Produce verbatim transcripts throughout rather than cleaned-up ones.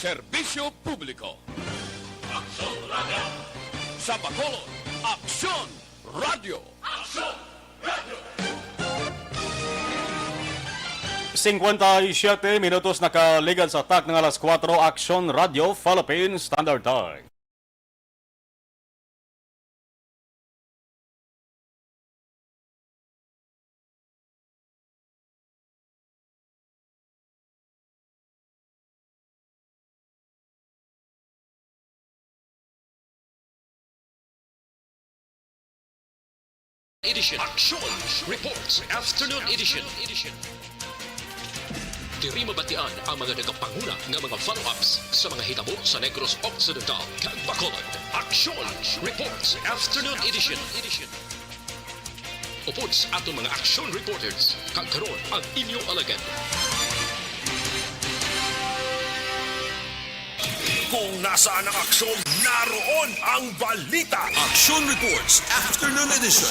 Serbisyo publiko. Aksyon Radio. Sa Bacolod, Aksyon Radio. Aksyon Radio. Cincuenta y siete minutos nakaligad sa tak ng alas kuwatro, Aksyon Radio Philippine Standard Time. Edition. Action Reports Afternoon Edition. Diri mabatian ang mga nagapanguna nga mga follow-ups sa mga hitabo sa Negros Occidental kag Bacolod. Action Reports Afternoon Edition. Upod sa aton mga action reporters, kag karon ang inyo alagad. Kung nasaan ang aksyon, naroon ang balita. Action Reports Afternoon Edition.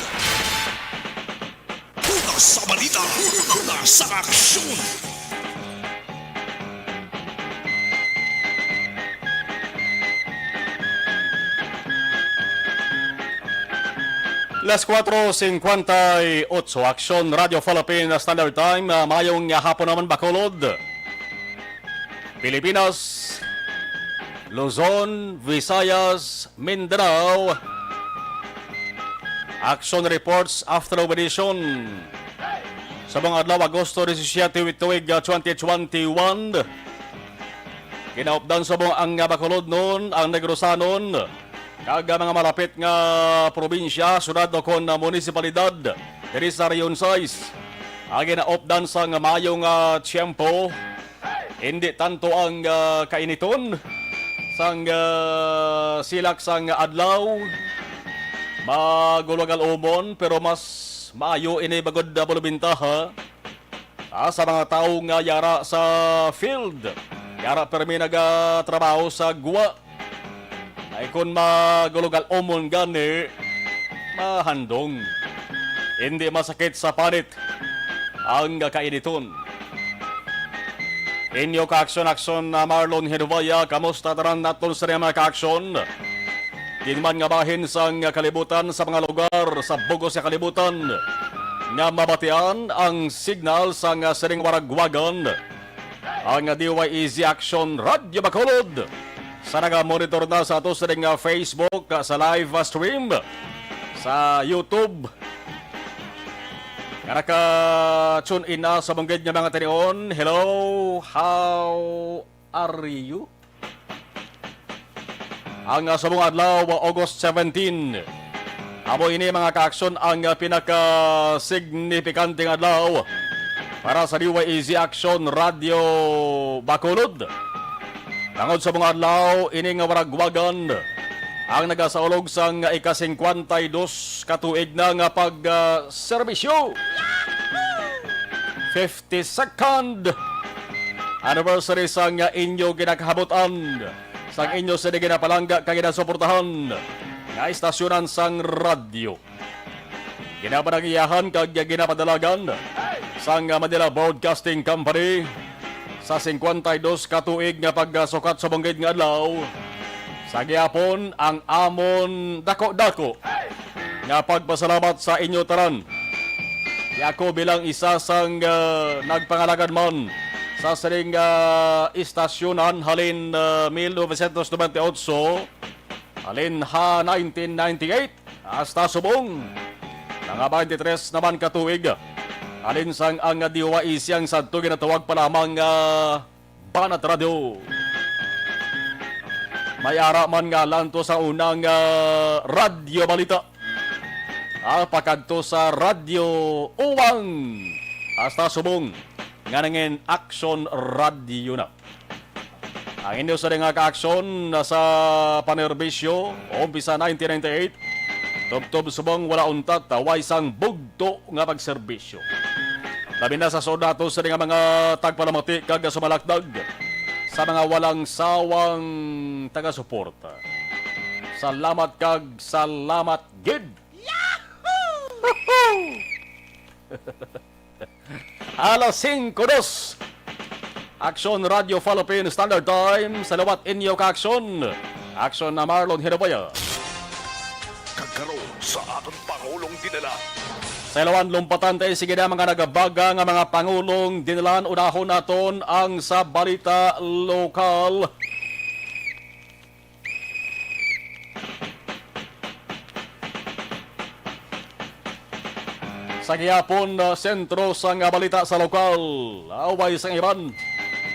Una sa balita, una sa aksyon. Las cuatro cincuenta y ocho, Aksyon Radio Philippine Standard Time. Ah, mayong hapon naman, Bacolod, Pilipinas, Luzon, Visayas, Mindanao. Action Reports Afternoon Edition. Sa mga adlaw, Agosto disisiete, tuig, ah, twenty twenty-one. Ginaupdan sa buong ang Bacolodnon, ang Negrosanon, kag, ah, mga malapit nga probinsya, syudad, o kon, ah, munisipalidad diri sa Region sais. Ang ginaupdan sang maayong, ah, tiyempo, hindi tanto ang, ah, kainiton sang, ah, silak sang adlaw, magulo kag umon, pero mas maayo ini bangod, ah, bulubintaha, ah, sa mga tawo nga yara sa field, yara permi nagatrabaho sa gwa. Ay kon magulo kag umon gani, mahandong. Hindi masakit sa panit ang kainiton. Inyo ka-aksyon-aksyon na Marlon Hinubaya, kamusta tanan naton sa mga ka-aksyon? Din man nga bahin sang kalibutan, sa mga lugar sa bug-os nga kalibutan nga mabatian ang signal sang sining waragwagan, ang D Y E Z Action Radio Bacolod. Sa naga-monitor na sa ato sa ding, ah, Facebook, ah, sa live, ah, stream, sa YouTube. Nga naka-tune in na sa munggid nga mga tinion. Hello, how are you? Ang, ah, subong adlaw, ah, August seventeen. Amo ini, mga kaaksyon, ang, ah, pinakasignifikanteng adlaw para sa D Y E Z Action Radio Bacolod. Tungod sa mga adlaw, ini nga waragwagan ang nagasaulog sang ika-singkwenta y dos ka tuig na nga pag, ah, serbisyo. Fifty-second anniversary sang inyo ginakahabutan, sang inyo sini ginapalangga kag ginasuportahan nga istasyonan sang radyo. Ginapanag-iyahan kag ginapadalagan sang Manila Broadcasting Company sa singkwenta y dos ka tuig nga pagsukat sa munggid nga adlaw. Sa gihapon, ang amon dako-dako nga pagpasalamat sa inyo tanan. Di ako bilang isa sang, ah, nagpangalagad man sa sining, ah, istasyonan halin, ah, mil novecientos noventa y ocho, halin ha nineteen ninety-eight hasta subong mga twenty-three naman ka tuig, halin sang ang D Y E Z ang sadto ginatawag pa lamang nga Banat Radyo. May ara man nga lanto sa unang, ah, radyo balita. Ah, pakadto sa Radyo Uwang. Hasta subong nga nangin Action Radio na. Ang inyo sa nga kaaksyon sa panerbisyo, umpisa nineteen ninety-eight, tubtob subong wala untat, way sang bugto nga pagserbisyo. Labi na sa suod nato sa nga mga tagpalamati kag sumalakdag sa mga walang sawang tagasuporta. Salamat kag salamat gid. Yahoo! Alas singko dos. Aksyon Radio Philippine Standard Time, sa liwat inyo ka Aksyon. Aksyon na Marlon Hirabaya. Kag karon sa aton Pangulong Dinala. Sa ilawan, lumpatan tayo, sige na, mga nagabaga nga mga pangulong dinalan. Unahon naton ang sa balita lokal. Sa gihapon, uh, sentro sang balita sa lokal, away sang iban,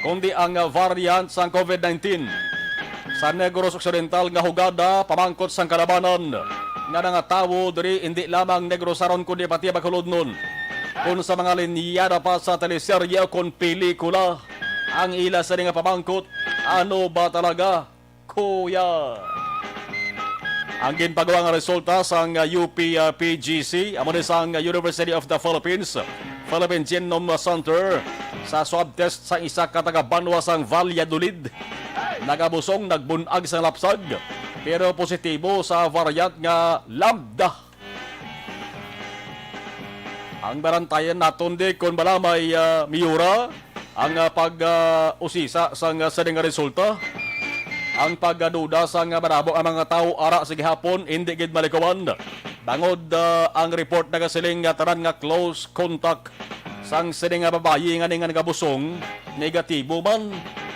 kundi ang, uh, variant sang COVID nineteen. Sa Negros Occidental nga hugada, pamangkot sang kalabanan nga nangatawo diri, hindi lamang Negros saron, kundi pati Bacolodnon. Kung sa mga linyada pa sa teleserye o kon pelikula, ang ila sini nga pamangkot, ano ba talaga? Kuya. Ang ginpagawa nga resulta sang, uh, U P, uh, P G C, amo ni sang University of the Philippines, Philippine Genome Center, sa swab test sa isa ka taga-banwa sang Valladolid, nagabusong, nagbun-ag sang lapsag, pero positibo sa variant nga Lambda. Ang barantayan naton di kon bala may, ah, miyura ang, ah, pag, ah, usisa sang, ah, sini nga resulta. Ang pagduda sang, ah, madamo ang mga tawo ara sa gihapon, indi gid malikawan. Bangod, ah, ang report nagasiling nga tanan nga close contact sang sini nga babayi nga ning nagabusong, negatibo man.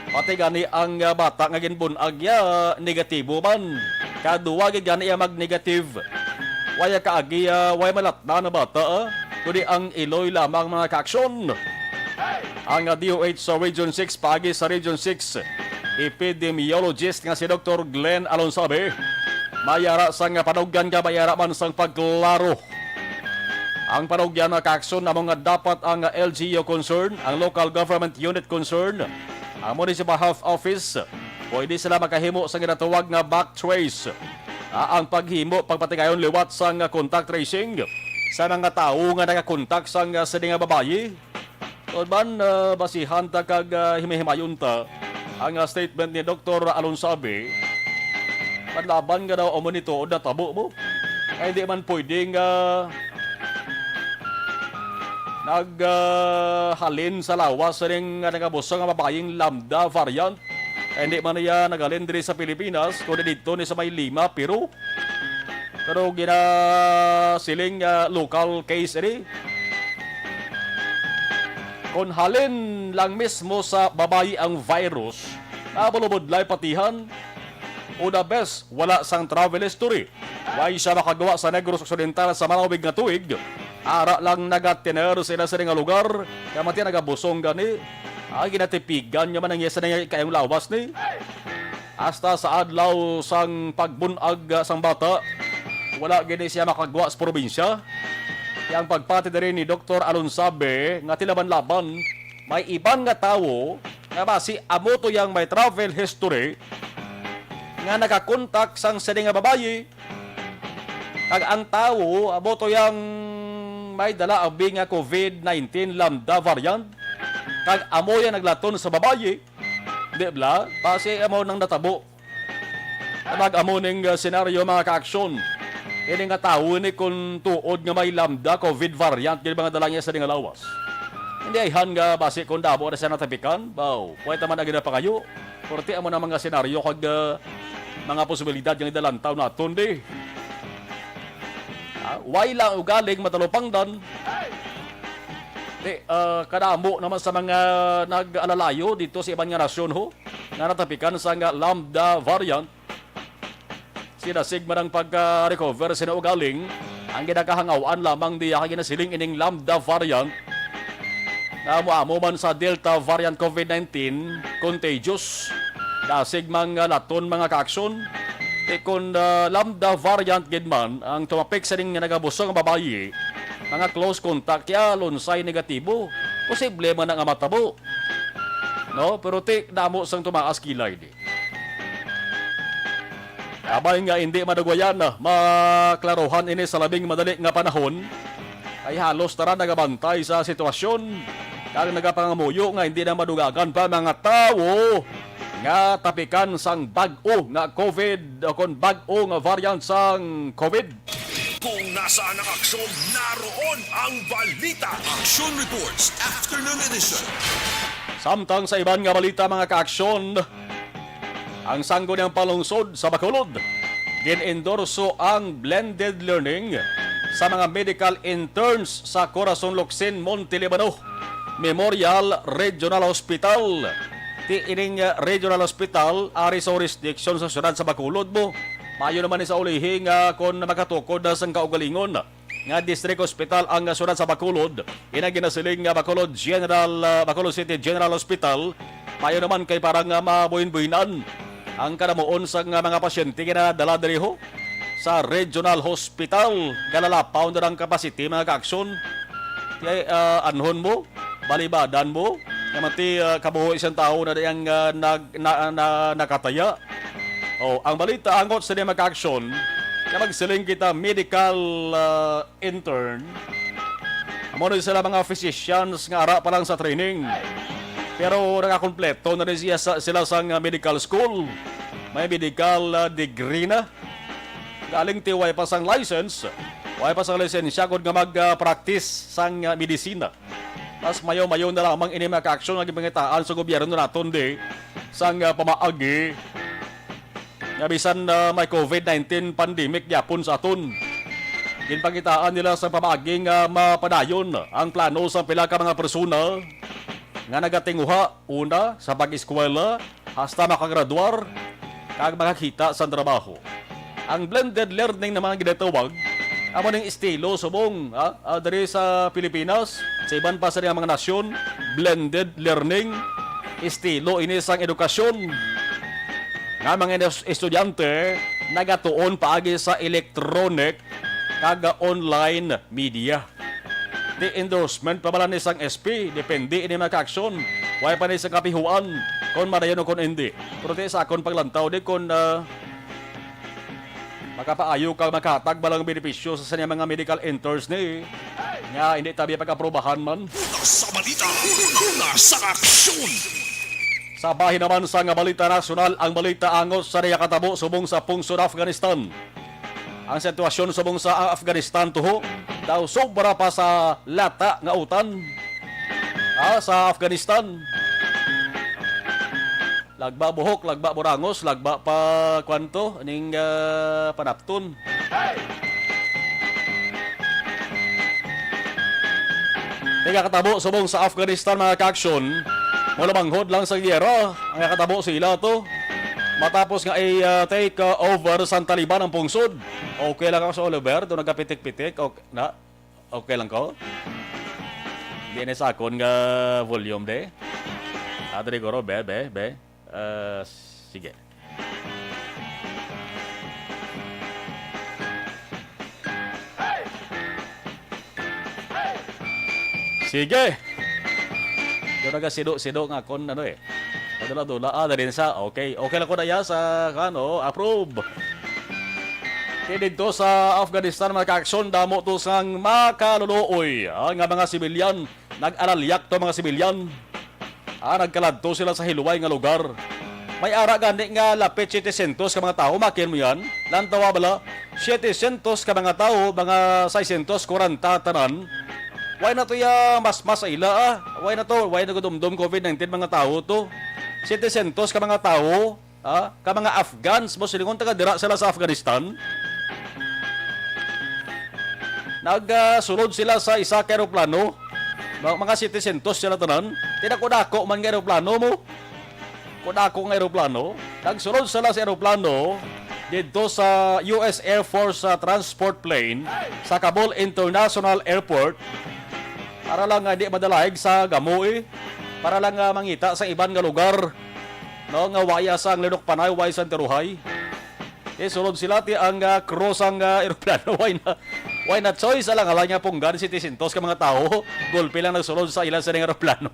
Pati gani ang, ah, bata nga ginbun-ag niya, negatibo man. Kaduwa gid gani ang mag-negative. Waya kaagi, ah, way malatna na bata, ah, kundi ang iloy lamang, mga kaaksyon. Ang, ah, D O H sa Region six, paagi sa Region six epidemiologist nga si Doktor Glenn Alonsabe, mayara sang panugyan nga mayara man sang pagklaro. Ang panugyan nga kaaksyon amo nga dapat ang L G U concern, ang local government unit concern, ang municipal health office, pwede sila makahimo sa ginatawag nga back trace. Ah, ang paghimo, pagpatigayon liwat sang contact tracing sa mga tawo nga nakakontak sang, ah, sini nga babayi. Tod man, ah, basihan ta kag, ah, himay-himayon ta ang, ah, statement ni Doktor Alonsabe. Panlaban nga daw amo ni tuod natabo mo. Kay di man pwede nga nag, ah, halin sa lawas ning nga nagabusong nga babaying Lambda variant. Kay hindi man niya naghalin diri sa Pilipinas, kundi didto ni sa may Lima, Peru. Pero ginasiling nga local case ini. Kon halin lang mismo sa babayi ang virus, nabulubudlay patihan, o the best, wala sang travel history. Way siya makagawa sa Negros Occidental sa malawig nga tuig. Ara lang nagatiner sila sa nga lugar, kay mati nagabusong gani. Ay, ginatipigan niya man ang iya sa nga kayong lawas ni. Hasta sa adlaw sang pagbun-ag, ah, sang bata, wala gini siya makagwa sa probinsya. Kaya ang pagpati diri ni Doktor Alonsabe nga tilaban-laban, may iban nga tawo nga basi amo to yang may travel history nga nakakontak sang sini nga babayi, kag ang tawo amo to yang may dala abi nga COVID nineteen Lambda variant, kag amo yang naglaton sa babayi. Di bala? Basi amo nang natabo. Nag-amo ning, uh, senaryo, mga kaaksyon. Ini nga tawo ni kun tuod nga may Lambda COVID variant gid mga dala niya sa nga lawas. Hindi ayhan nga basi kun damo na siya natapikan, baw, pwede man ang ginapangayo. Korte amo na mga senaryo kag, uh, mga posibilidad nga idalantaw naton di. Ah, way lang ugaling matalupangdan. Di, ah, kadamo naman sa mga nag-alalayo dito sa iban nga nasyon, ho, nga natapikan sa nga Lambda variant. Sinasigma ng pagka-recover sina ugaling ang ginakahangawan lamang diya kay ginasiling ining Lambda variant. Amo-amo man sa Delta variant COVID nineteen, contagious. Dasig mang laton mga kaaksyon. Ti kun, ah, Lambda variant gid man ang tumapik sa ning nagabusong nga babayi, mga close contact kaya lunsay negatibo. Posible man na nga matabo. No? Pero ti damo sang tumaas kilay di. Kabay nga hindi madugwayan, maklaruhan ini sa labing madali nga panahon, kay halos tanan nagabantay sa sitwasyon kag nagapangamuyo nga hindi na madugangan pa mga tawo nga tapikan sang bag-o nga COVID o kon bag-o nga variant sang COVID. Kung nasaan ang aksyon, naroon ang balita. Action Reports, Afternoon Edition. Samtang sa iban nga balita, mga kaaksyon, ang Sangguniang Panlungsod sa Bacolod gin-endorso ang blended learning sa mga medical interns sa Corazon Locsin Monte Libano Memorial Regional Hospital. Ti ining, uh, regional hospital ari sa jurisdiction sa siyudad sa Bacolod mo. Mayo naman ni sa ulihi nga kon makatukod na sang kaugalingon nga district hospital ang siyudad sa Bacolod, ina ginasiling nga Bacolod General, ah, Bacolod City General Hospital, mayo naman kay para nga mabuhin-buhinan ang kanamuon sang mga pasyente nga nadala diri ho sa Regional Hospital. Galalapaw na lang capacity, mga kaaksyon. Kay, ah, anhon mo, balibadan mo, nga mati, ah, kabuhi isang tawo na diyang, ah, nag-, na, na, nakataya. Oh, ang balita angot sa mga kaaksyon, nga magsiling kita medical, ah, intern. Amo na sila mga physicians nga ara pa lang sa training. Pero nakakompleto na rin siya sa, sila sang, ah, medical school. May medical, ah, degree na. Galing ti way pa sang license, way pa sang lisensya gud nga mag, ah, practice sang, ah, medisina. Mas mayo-mayo na lamang ini mga kaaksyon nga gipangitaan sa gobyerno naton di sang, ah, pamaagi nga bisan, ah, may covid nineteen pandemic gyapon sa aton. Ginpangitaan nila sa pamaagi nga mapadayon ang plano sa pila ka mga persona nga nagatinguha una sa pag-eskwela hasta makagraduar kag makakita sa trabaho. Ang blended learning naman ginatawag amo ning estilo subong, ah, ah, diri sa Pilipinas, sa iban pa sa mga nasyon, blended learning, estilo ini sang edukasyon nga mga es-, estudyante nagatuon paagi sa electronic kag online media. Di endorsement pa bala ni sang S P, depende ini mga kaaksyon. Way pa ni sa kapihuan kon madayon o kon hindi. Pero di sa akon paglantaw di kon, ah, makapaayo ka, makahatag ba lang benepisyo sa saniya mga medical interns ni nga hindi tabi pag-aprobahan man. Una sa balita, una sa aksyon. Sa bahin naman sa nga balita nasyonal, ang balita angot sa nagakatabo subong sa pungsod Afghanistan. Ang sitwasyon subong sa Afghanistan tuho daw sobra pa sa lata nga utan, ah, sa Afghanistan. Lagba buhok, lagba burangos, lagba pa kwanto ning, ah, panapton. Nagakatabo subong sa Afghanistan, mga kaaksyon, malumanghod lang sa giyera ang nakatabo sa ila to. Matapos nga i, ah, take, ah, over sang Taliban ang pungsod. Okay lang ako sa Oliver, doon nagkapitik-pitik. Okay, na, okay lang ko. Di na sa akon nga volume de. Ah, diri guro, be, be, be. Ah, sige. Sige. Doon nagasido-sido nga kon ano eh. Padula-dula. Ah, dali na sa. Okay. Okay lang ko na ya sa, ano, approve. Kaya dito sa Afghanistan, mga kaaksyon, damo to sang makaluluoy, ah, nga mga sibilyan. Nag-alalyak to mga sibilyan. Ah, nagkaladto sila sa hiluway nga lugar. May ara gani nga lapit setecientos ka mga tawo, makin mo yan? Lantawa bala, setecientos ka mga tawo, mga seiscientos kwarenta tanan. Why na to ya mas mas sa ila, ah? Why na to? Why na gudumdum covid nineteen mga tawo to? Setecientos ka mga tawo, ah, ka mga Afghans, Muslim, kung taga dira sila sa Afghanistan. Nagsulod sila sa isa ka eroplano. Ma-, mga setecientos sila tanan. Ti dako-dako man nga eroplano mo. Kung dako nga eroplano, nagsulod sila sa eroplano dito sa U S Air Force, ah, transport plane sa Kabul International Airport para lang nga di madalaig sa gamoy, para lang nga mangita sa iban nga lugar, no, nga waya sang Linok Panay, way sang Tiruhay. Eh, sulod sila ti ang, ah, crew sang, ah, eroplano. Why na, why na choice? Alang-alang nga punggan, setecientos ka mga tawo, gulpi lang nagsulod sa ila sa ning eroplano.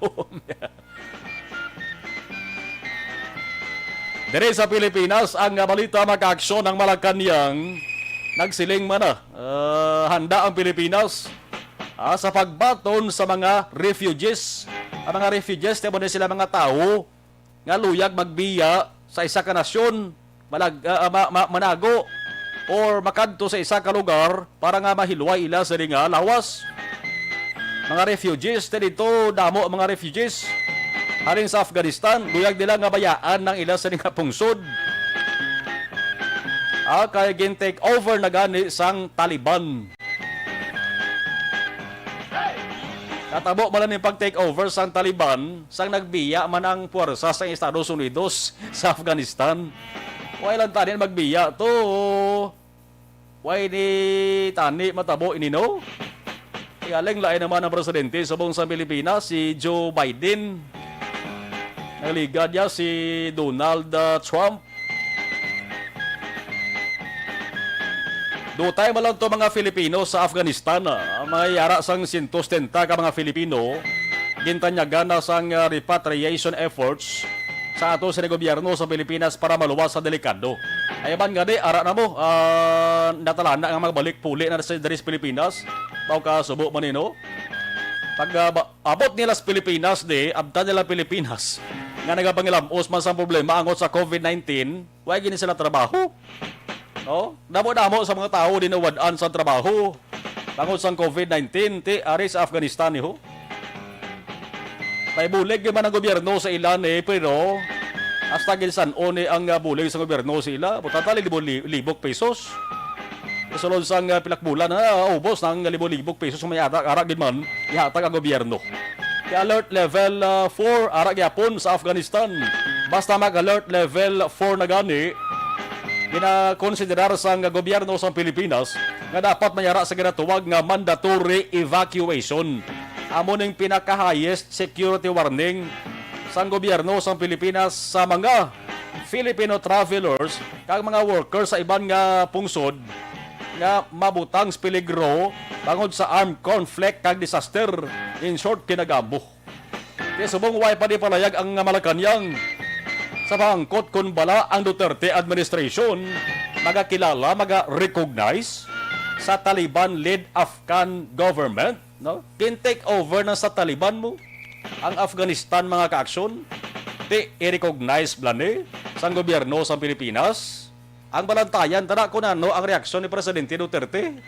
Diri sa Pilipinas, ang, ah, balita, mga kaaksyon, ang Malacañang nagsiling man na, ah, handa ang Pilipinas, ah, sa pagbaton sa mga refugees. Ang mga refugees, ti mo ni sila mga tawo nga luyag magbiya sa isa ka nasyon, malag-, ah, ah, ma-, ma-, manago, or makadto sa isa ka lugar para nga mahilway ila sa nga lawas. Mga refugees, ti dito damo ang mga refugees. halin sa Afghanistan, luyag nila nga bayaan ang ila sini nga pungsod. Ah, kay gin-take over na gani sang Taliban. Natabo man lang ni pag-take over sang Taliban sang nagbiya man ang puwersa sang Estados Unidos sa Afghanistan. Wala lang tani magbiya to. Why ni tani matabo ini, no? Igaling lain naman ang presidente subong sa Pilipinas, si Joe Biden. Nagligad niya si Donald, ah, Trump. Dutay man lang to mga Filipino sa Afghanistan, ah, may ara sang siyento setenta ka mga Filipino gintanyagan na sang, ah, repatriation efforts sa ato sa gobyerno sa Pilipinas para maluwas sa delikado. Ay, ban gani, ara na mo, ah, natalana nga magbalik puli na sa diri sa Pilipinas. Mao ka subo man ni, no? Pag, ah, ba-, abot nila sa Pilipinas, di, abtan nila Pilipinas, nga nagapangilam-os man sa problema angot sa covid nineteen, wala gini sila trabaho. No? Damo-damo sa mga tawo di nawad-an sa trabaho tungod sang covid nineteen, ti, ari sa Afghanistan, ni, ho. May bulig man ang gobyerno sa ila, ni, pero hasta ginsan-o ni ang, ah, bulig sa gobyerno sa ila. Buta tali libo, li-, libok pesos. Sulod sang, ah, pilak bulan, ah, ubos na ang libo-libok pesos may ara, ara gid man ihatag ang gobyerno. Kay alert level, ah, four, ara gyapon sa Afghanistan. Basta mag-alert level four na gani, ginakonsiderar sang gobyerno sang Pilipinas nga dapat may ara sa ginatawag nga mandatory evacuation. Amo ning pinaka-highest security warning sang gobyerno sang Pilipinas sa mga Filipino travelers kag mga workers sa iban nga pungsod nga mabutang sa peligro bangod sa armed conflict kag disaster. In short, kinagamo. Kay subong way pa di palayag ang Malacañang sa pangangkot kon bala ang Duterte administration magakilala, maga-recognize sa Taliban-led Afghan government, no? Gin-take over na sa Taliban mo ang Afghanistan, mga kaaksyon. Ti, i-recognize bala ni sang gobyerno sa Pilipinas. Ang balantayan, tara, kung ano ang reaksyon ni Presidente Duterte.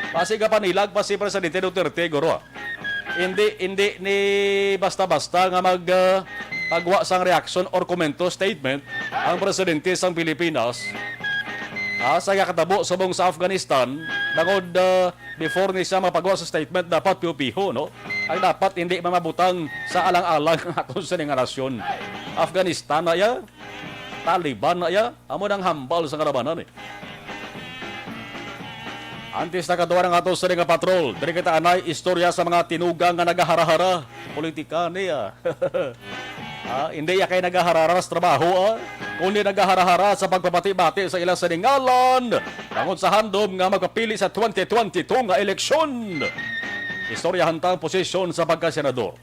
Basi gapanilag pa si Presidente Duterte, guro, ah. Hindi, hindi ni basta-basta nga mag, ah, pagwa sang reaksyon or komento, statement ang presidente sang Pilipinas. Ah, sa katabo subong sa Afghanistan, bangod, ah, before ni siya mapagwa sa statement, dapat piho-piho, no? Ang dapat hindi mamabutang sa alang-alang ang aton sa nga nasyon. Afghanistan na ya, Taliban na ya, amo nang hambal sa kalabanan, eh. Antes na kadtuan ang ato sa nga patrol, diri kita anay istorya sa mga tinugang nga nagahara-hara. Politika niya. Ah, hindi ya kay nagahara-hara sa trabaho, ah, kundi nagahara-hara sa pagpabati-bati sa ila sa ngalan, tungod sa handom nga magpapili sa twenty twenty-two nga eleksyon. Istoryahan ta ang posisyon sa pagkasenador.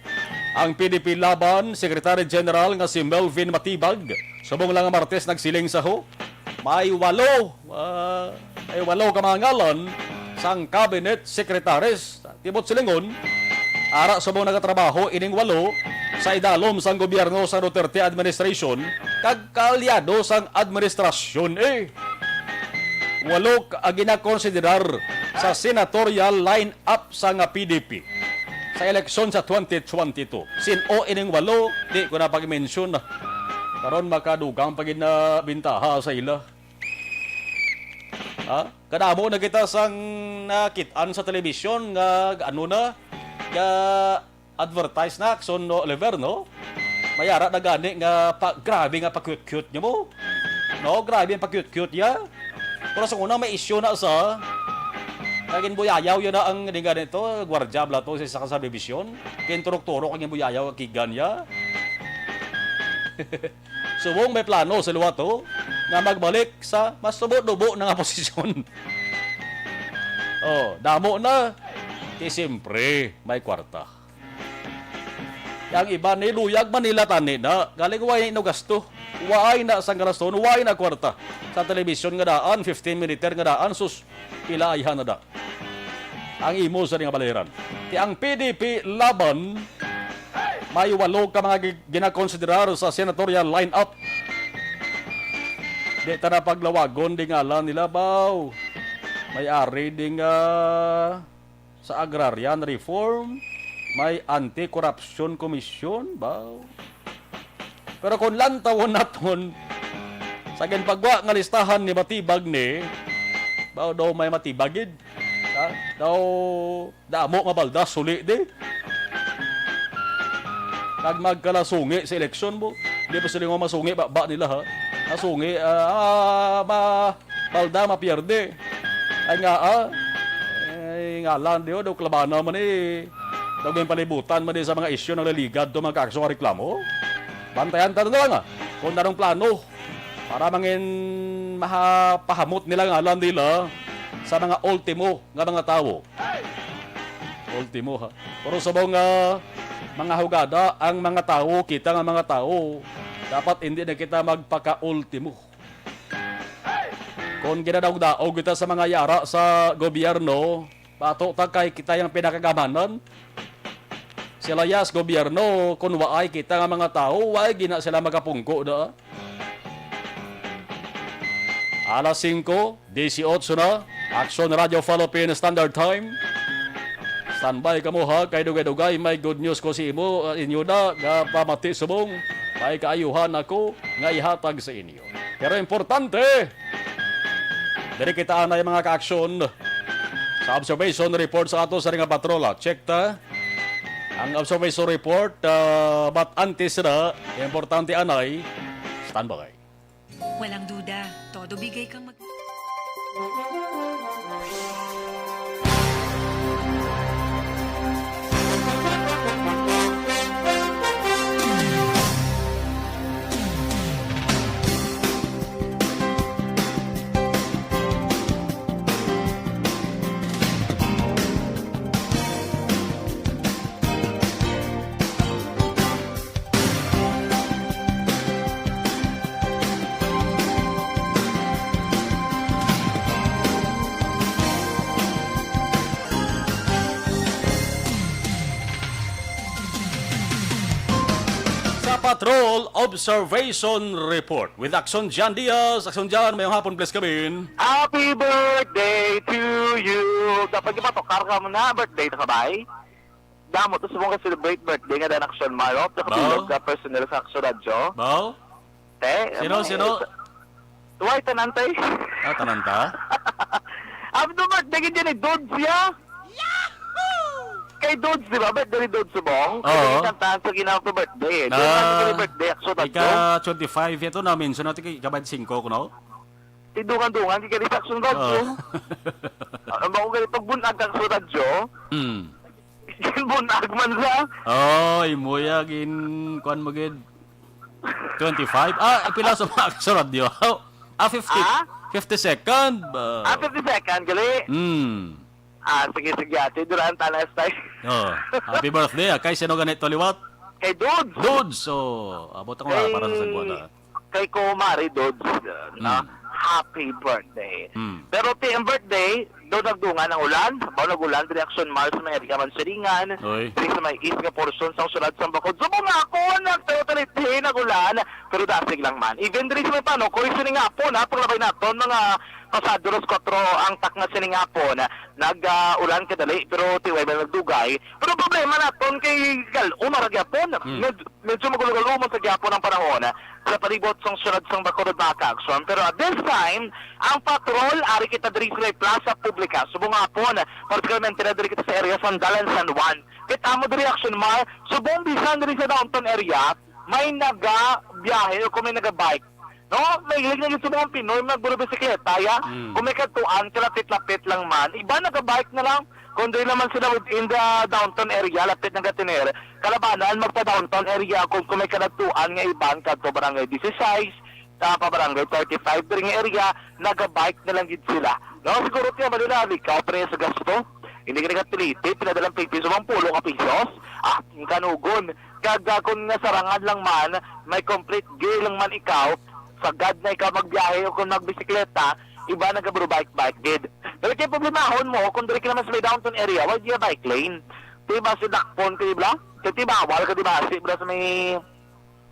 Ang P D P Laban Secretary General nga si Melvin Matibag, subong lang nga Martes, nagsiling sa ho, may walo, ah, may walo ka mga ngalan sang cabinet secretaries. Tibot silingon, ara subong nagatrabaho ining walo sa idalom sang gobyerno sa Duterte administration kag kaalyado sang administrasyon, eh. Walo ka ang ginakonsiderar sa senatorial lineup sa nga P D P sa eleksyon sa twenty twenty-two. Sin-o ining walo, di ko na pag-mention na. Karon makadugang pa gid na bintaha sa ila. Ha? Kadamo na kita sang nakit-an sa telebisyon nga ano na, nga advertise na, Action, no, Oliver, no? May ara na gani nga pa, grabe nga pa-cute-cute niya mo. No, grabe ang pa-cute-cute niya. Pero sa una, may issue na sa naging buyayaw yun na ang, di nga nito, gwardya bala to sa isa ka subdivision. Kinturok-turok ang buyayaw, kigan niya. Subong may plano sa luwa to nga magbalik sa mas tubo-tubo na nga posisyon. Oh, damo na. Kay siyempre, may kwarta. Ang iba ni luyag man nila tani na, galing way no gasto. Way na sang garaston, way na kwarta. Sa telebisyon nga daan, fifteen minute nga daan, sus, pila ayhan na da. Ang imo sa nga baliran. Ti ang P D P Laban, may walo ka mga gi-, ginakonsiderar sa senatorial lineup. Di ta na paglawagon di ngalan nila, baw. May ari ding, ah, sa agrarian reform, may anti-corruption commission ba? Pero kung lantawon naton, sa ginpagwa nga listahan ni Batibag ni, ba daw may Matibag gid? Ha? Daw damo nga balda, suli di. Kag magkalasungi sa eleksyon mo. Di pa sila nga masungi, ba, ba nila, ha? Masungi, ah, ah, ma, balda, mapierde. Ay nga, ah, ay, ngalan, di, oh, daw klabana man, eh. Daw may palibutan man, eh, sa mga isyu ng liligad do, mga kaakso nga reklamo. Bantayan ta na lang, ah, kung anong plano para mangin mahapahamot nila ngalan nila sa mga ultimo nga mga tawo. Ultimo, ha? Pero subong nga mga hugada ang mga tawo, kita nga mga tawo, dapat hindi na kita magpaka-ultimo. Kung ginadaog-daog kita sa mga yara sa gobyerno, pato ta kay kita yung pinakagamanan. Sila yas gobyerno, kung waay kita nga mga tawo, waay gina sila magapungko da. Alas singko, disiotso na, Aksyon Radio Philippine Standard Time. Standby kamo ha, kay dugay-dugay may good news ko si imo, uh, inyo na, nga pamati subong. May kaayuhan ako nga ihatag sa inyo. Pero importante, diri kita anay mga ka-aksyon sa observation report sa ato sa nga patrola. Check ta ang observation report, uh, but antes na, importante anay, standby. Walang duda, todo bigay kang mag- Sa Patrol Observation Report with Action John Diaz. Action John, mayong hapon, please come in. Happy birthday to you. Dapat di ba to? Karga mo na, birthday na ka ba, eh? Damo to subong ka celebrate birthday nga dan Action Marop, nakabilog Bao? Ka personal sa Action Radyo. Bao? Te, Sino, ano, sino? Eh, sa-, tuway tanan, te. Ah, tanan ta? Happy birthday gid yan ni Dudes, ya? Kay Dudes, di ba? Birthday ni Dudes subong. Oo. Kaya kantahan sa ginawang ko birthday, eh. Di ba, Ah, happy birthday, Action Radyo? Ika twenty-five ito na, mention natin kay ika twenty-five ko, no? Tidungan-dungan, kay kani sa Action Radyo. Oo. Ano ba kung ganito, bunag Action Radyo? Hmm. Bunag man sa. Oh, imo ya gin kuan mo gid. Twenty-five? Ah, pila sa mga sa radyo? Ah, fifty, Ah? fifty second. Ah, Ah, fifty second, gali. Hmm. Ah, sige, sige, ate. Duran, talas tayo. Oh, happy birthday, ah. Kay sino ganito liwat? Kay Dudes. Dudes, so, abot ako nga Kay para sa sagwa na. Kay Kumari Dodds, uh, na Mm. happy birthday. Mm. Pero ti ang birthday, do nagdungan ang ulan. Baw nag-ulan, diri Action Mall sa may area man Silingan. Oy. Diri sa may east nga portion sang syudad sang Bacolod. Subong nga ako, nagtutuliti, nag-ulan, pero dasig lang man. Even diri sa may Panokoy, sining hapon, ha, paglabay naton, mga pasado alas kuwatro ang takna sining hapon, nag, ah, ulan kadali, pero tiway ba nagdugay? Pero problema naton kay gal-, una ra gyapon. Mm. Med-, Medyo magulo-gulo man sa gihapon ang panahon sa palibot sang syudad sang Bacolod, mga ka-aksyon. Pero at this time, ang patrol, ari kita diri sa may Plaza Publica, subong hapon, particularmente na diri kita sa area sang Dalan San Juan. Kita mo diri, Action Mar, subong bisan diri sa downtown area, may nagabiyahe o kung may nagabike. No? Mahilig na gid sa mga Pinoy, magburo bisikleta, ya. Mm. Kung may kadtuan, kalapit-lapit lang man. Iba nagabike na lang. Kung dili naman sila within the downtown area, lapit ng Gatiner, kalabanan magpa-downtown area kung, kung may kadagtuan nga iban kadto Barangay disisais, ah, pa Barangay thirty-five, diri nga area, nagabike na lang gid sila. No, siguro tiyan ba nila, likaw pa rin sa gasto. Hindi ka nagapiliti, pinadalang pipi sa mga pulo ka pisos. Ah, ang kanugon. Kag, ah, kung nga sarangan lang man, may complete gear lang man ikaw, sagad na ikaw magbiyahe o kung magbisikleta, iba nagaburo bike-bike gid. Pero kay problemahon mo, kung diri ka naman sa may downtown area, wag niya bike lane. Di ba si Dakpon ka, di ba? Kay di bawal ka, di ba? Si, bro, sa may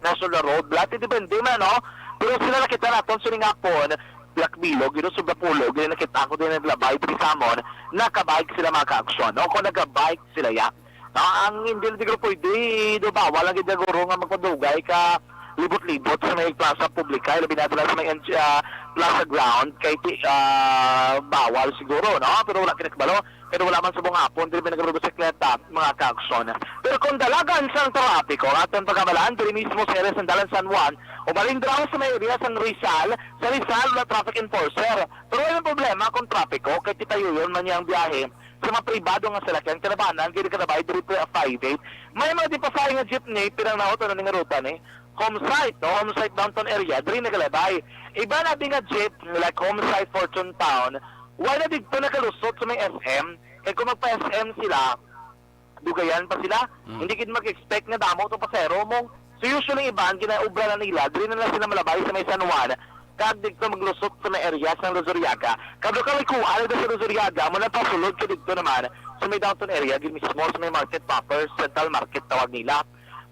National Road, bla, ti depende man, no? Pero sila nakita naton, sining hapon, Black Bilog, yun, sobra pulo, yun, nakita ko din naglabay, diri sa amon, nakabike sila, mga ka-aksyon, no? Kung nagabike sila, ya. No, ang hindi lang siguro pwede, do bawal lang gid siguro nga magpadugay ka libot-libot sa may plaza publika, labi na dira sa may, ah, plaza ground, kay ti-, ah, bawal siguro, no? Pero wala kita kabalo, pero wala man sa buong hapon, diri may nagrubisikleta, mga kaaksyon. Pero kung dalagan sang trapiko, ang aton pagkamalan, diri mismo sa area sang Dalan San Juan, o malindraw sa may area sang Rizal, sa Rizal, wala traffic enforcer. Pero wala problema kung trapiko, kay titayo yun man niyang biyahe. Sa mga pribado nga salakyan, kalabanan, gid kalabay, diri pa five eight. May mga di pasahe nga jeepney, pinang naot, ano ni nga ruta ni? Home site, no? Home site downtown area, diri nagalabay. Iba na di nga jeep, like home site Fortune Town, wala dito nakalusot sa may S M. Kaya kung magpa-S M sila, dugayan pa sila. Mm. Hindi gid mag-expect nga damo to pasero mo. So usually iban, ginaobra na nila, diri na lang sila malabay sa may San Juan. Kag dito maglusot sa may area sa Luzuriaga. Kablo ka may kuha na sa Luzuriaga, mo na pasulod ka dito naman sa may downtown area, gid mismo sa may market proper, central market tawag nila.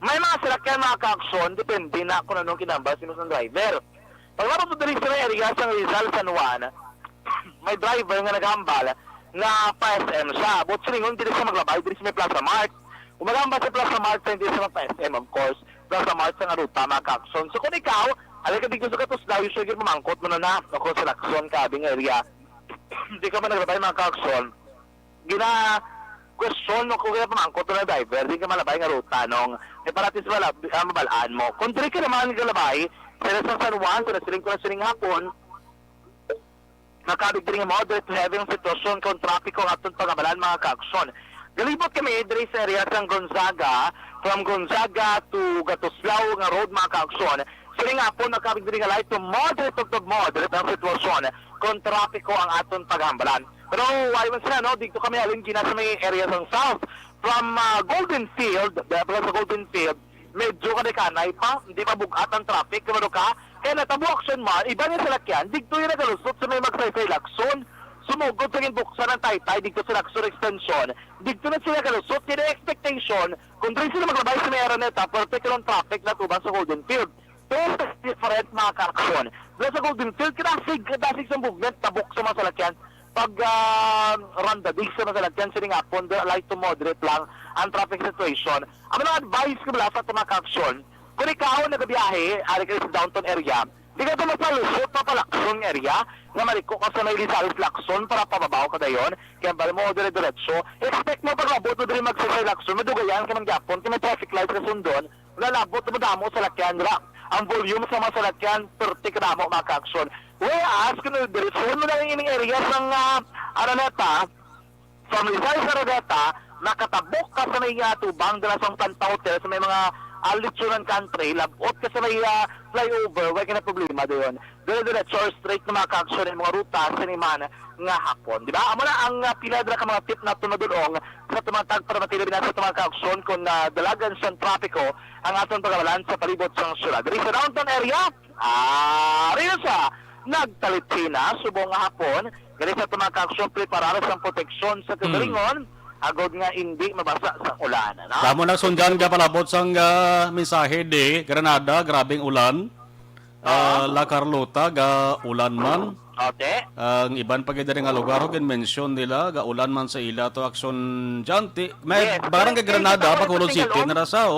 May mga salakyan, mga kaaksyon, depende na kung anong kinambal sa imong driver. Paglabot mo diri sa may area sa Rizal, San Juan, may driver nga naghambal nga pa-S M siya. But silingon diri sa maglabay, diri sa may Plaza Mart. Kung maghambal sa Plaza Mart, sa hindi sa pa-S M, of course. Plaza Mart sa nga ruta, mga kaaksyon. So kung ikaw, ali ka dito sa Katuslaw, usually mamangkot mo na na. O kung sa Lacson, Kabing area. Hindi ka man naglabay, mga kaaksyon. Gina-question mo kung gina-pamangkot na driver, di ka malabay nga ruta, nong may paratis malab-, ah, mabalaan mo. Kung diri ka naman galabay, sa sa San Juan, sa nasiling ko na sining hapon, makabig diri mo, diri to heavy ang sitwasyon kung trapiko ang aton pagamalan, mga kaaksyon. Galibot kami diri sa area sang Gonzaga, from Gonzaga to Gatuslao nga road, mga kaaksyon. Sining hapon, makabig diri nga light to moderate to moderate ang sitwasyon kung trapiko ang aton paghambalan. Pero why man sila, no? Dito kami halin gina sa may area sang South. From, ah, Golden Field, dahil pala sa Golden Field, medyo kanay-kanay pa, hindi pa bugat ang traffic, kumano ka? Kaya natabo action man, iba nga salakyan, dito yung nagalusot sa may Magsaysay Lacson. Sumugod sa ginbuksan ng Taytay dito sa Lacson Extension. Dito na sila galusot, kaya expectation, kung dito sila maglabay sa may Araneta, perfect lang traffic na tubang sa Golden Field. Pero different, mga kaaksyon. Dahil sa Golden Field, kinasig, kinasig sa movement, tabok sa mga salakyan. Pag, ah, ronda, di sa mga salakyan, sining hapon, the light to moderate lang ang traffic situation. Ang mga advice ko mula sa mga kaaksyon, kung ikaw nagabiyahe, ari ka sa downtown area, di ka ito mapalusot, papalakson area, nga maliko ka sa may Rizal Lacson para pababaw ka dayon, kaya bal mo dire-diretso, expect mo pag abot mo dire Magsaysay Lacson, madugayan ka man gyapon, kaya may traffic light ka sundon, lalabot mo damo sa lakyan ra. Ang volume sa mga salakyan, perti ka damo, mga kaaksyon. Whereas, kung diretso mo lang ining area sang, ah, Araneta, from Rizal sa Araneta, nakatabok ka sa may, ah, tubang dala sa Panta Hotel, sa may mga, ah, Lechonan Country, labot ka sa may, ah, flyover, wala ka na problema doon. Dire-diretso or straight na mga kaaksyon ang mga ruta sa niman nga hapon. Di ba? Amo na ang, ah, pila dira ka mga tip naton madulong sa tumatag para matili na sa tumatag aksyon kung, ah, dalagan sang trapiko ang aton pagamalan sa palibot sang syudad. Diri sa downtown area, ah, rin sa nagtalitina subong nga hapon, diri sa tumatag aksyon preparar sang proteksyon sa kagalingon, agod nga hindi mabasa sang ulan, no? Damo na sundan ka palabot sang, ah, mensahe di Granada, grabing ulan. Ah, La Carlota, ga ulan man. Ote. Ang iban pa gid nga lugar, ho, gin-mention nila, ga ulan man sa ila to action dyan. Ti-, may Yes, barangay pero Granada, tingnan mo, Bacolod City, tingnan mo. Narasaw.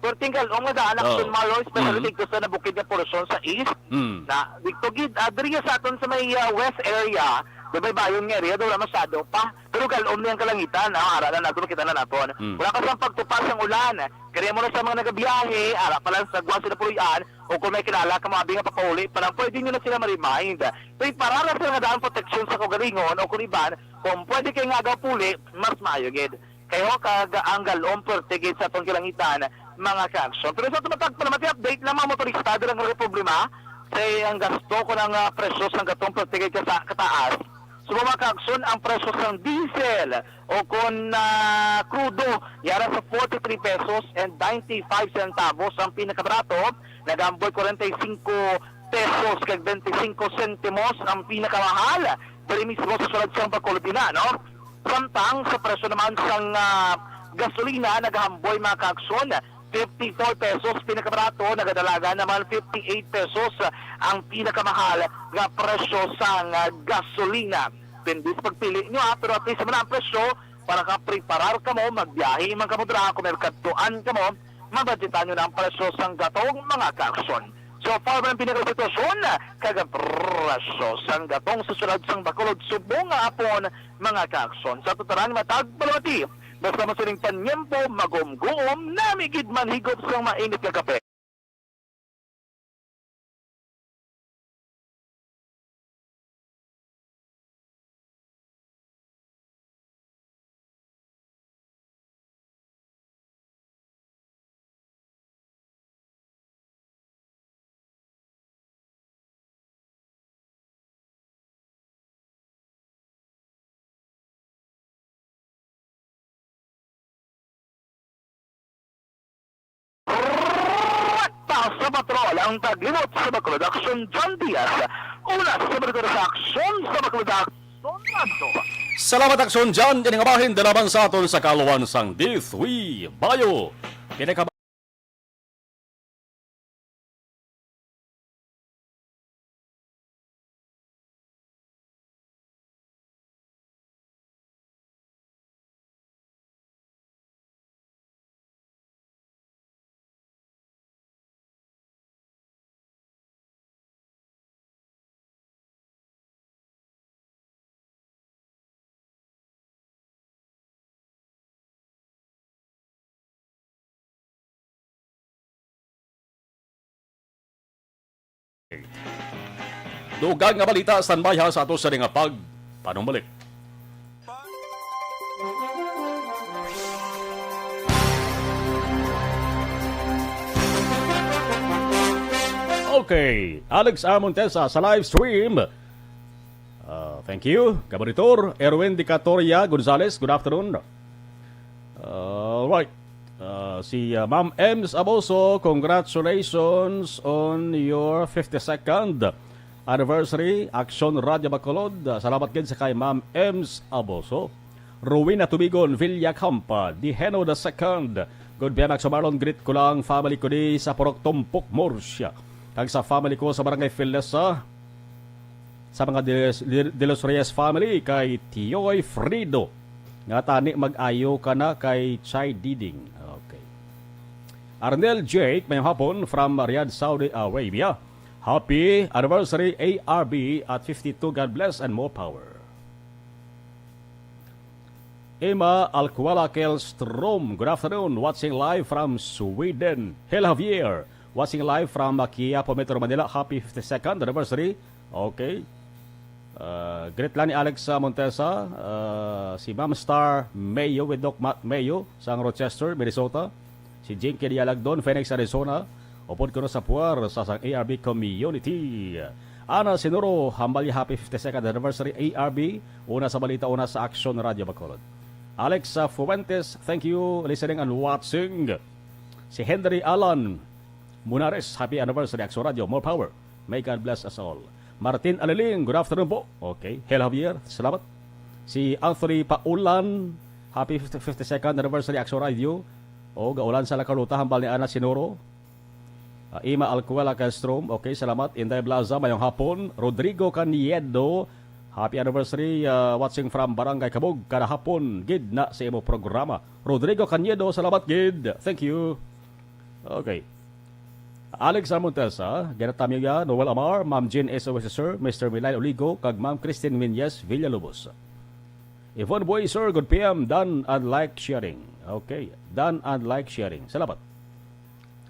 Pero tingnan mo, nga daan action Oh. Malo, especially Mm. dito sa nabukid nga portion sa east. Mm. Na, dito gid, ah, diri sa aton sa may, ah, west area, the may bayon nga area, wala masyado pa. Pero galom niyang kalangitan, ah, ara na nato, makita na naton. Mm. Wala pa siyang pagtupas ng ulan. Kaya mo na sa mga nagabiyahe, ara pa lang sa Guas, sila Puloy-an, o kung may kilala ka mga abing nga papauli pa lang, pwede nyo na sila ma-remind. So, para na sila nga daan proteksyon sa kaugalingon o kung iban, kung pwede kayo nga agaw puli, mas maayo gid. Kayo kag ang galom perti gid sa atong kalangitan, mga ka-action. Pero sa tumatag pa naman, update lang mga motorista, dala nga problema sa ang gasto ko ng, ah, presyo sa gatong perti gid ka sa kataas. So, mga ka-action, ang presyo sa diesel o kung, ah, krudo, yara sa forty-three pesos and ninety-five centavos ang pinakabarato, nagamboy forty-five pesos kag twenty-five sentimos ang pinakamahal, diri mismo sa sulod sang Bacolod ina, no? Samtang sa presyo naman sang, ah, gasolina, nagahamboy mga ka-action, fifty-four pesos pinakabarato, nagadalagan naman fifty-eight pesos ang pinakamahal nga presyo sang, ah, gasolina. Depende sa pagpili nyo, ah, pero at least man ang presyo, Para ka preparar kamo, magbiyahe man kamo dira, kung may kadtuan kamo, mabadyetan nyo na ang presyo sang gatong, mga kaaksyon. So far man ang pinakasitwasyon, kag ang presyo sang gatong sa syudad sang Bacolod subong nga hapon, mga kaaksyon. Sa tutaran, matag palamati, basta mo sining panyempo, magumguom, nami gid manhigop sang mainit nga kape. Sa patrol ang taglimot sa Bacolod, Aksyon John Diaz. Una sa Bacolod sa Aksyon sa Bacolod, Aksyon Radyo. Salamat, Aksyon John. Kini nga bahin dala man sa aton sa kaluan sang D three Bayo. Kini ka Dugang nga balita, standby ha sa ato sa nga pag panumbalik. Okay, Alex R. Montesa sa live stream. Ah, thank you. Kabaritor Erwin Dicatoria Gonzales, good afternoon. All right. Ah, si, ah, Ma'am Ems Aboso, congratulations on your fifty-second anniversary, Aksyon Radyo Bacolod. Ah, salamat gid sa kay Ma'am Ems Aboso. Rowena Tubigon Villacampa, Diheno the second. Good P M, Aksyon Marlon, greet ko lang family ko di sa Purok Tumpok, Murcia. Kag sa family ko sa Barangay Filesa, sa mga De, De, De Los Reyes family, kay Tioy Frido. Nga tani mag-ayo ka na kay Chay Diding. Okay. Arnel Jake, mayong hapon from Riyadh, Saudi Arabia. Happy anniversary, A R B at fifty-two. God bless and more power. Emma Alcuala Kelstrom, good afternoon. Watching live from Sweden. Hel Javier, watching live from, uh, Quiapo, Metro Manila. Happy fifty-second anniversary. Okay. Uh, greet lang ni Alex, uh, Montesa, uh, si Ma'am Star Mayo with Doc Matt Mayo sang Rochester, Minnesota. Si Jinky Dialagdon, Phoenix, Arizona. Upod kuno sa puwer sa sang A R B community. Ana Sinuro, hambal niya happy fifty-second anniversary A R B. Una sa balita, una sa Aksyon Radyo Bacolod. Alex, uh, Fuentes, thank you, listening and watching. Si Henry Alan Munares, happy anniversary, Aksyon Radyo. More power. May God bless us all. Martin Aliling, good afternoon po. Okay. Hel Javier, salamat. Si Anthony Paulan, happy fifty, fifty-second anniversary, Aksyon Radyo. O, gaulan sa La Carlota, hambal ni Ana Sinuro. Ah, Ima Alcuela Castrom, okay, salamat. Inday Blaza, mayong hapon. Rodrigo Caniedo, happy anniversary, ah, watching from Barangay Cabug. Kada hapon gid na sa imo programa. Rodrigo Caniedo, salamat gid. Thank you. Okay. Alex Armontes, ah, Gerrit Tamiya, Noel Amar, Ma'am Jean S O S, sir, Mister Milail Oligo, kag Ma'am Christine Minyes Villalobos. Yvonne Boy, sir, good P M, done and like sharing. Okay, done and like sharing. Salamat.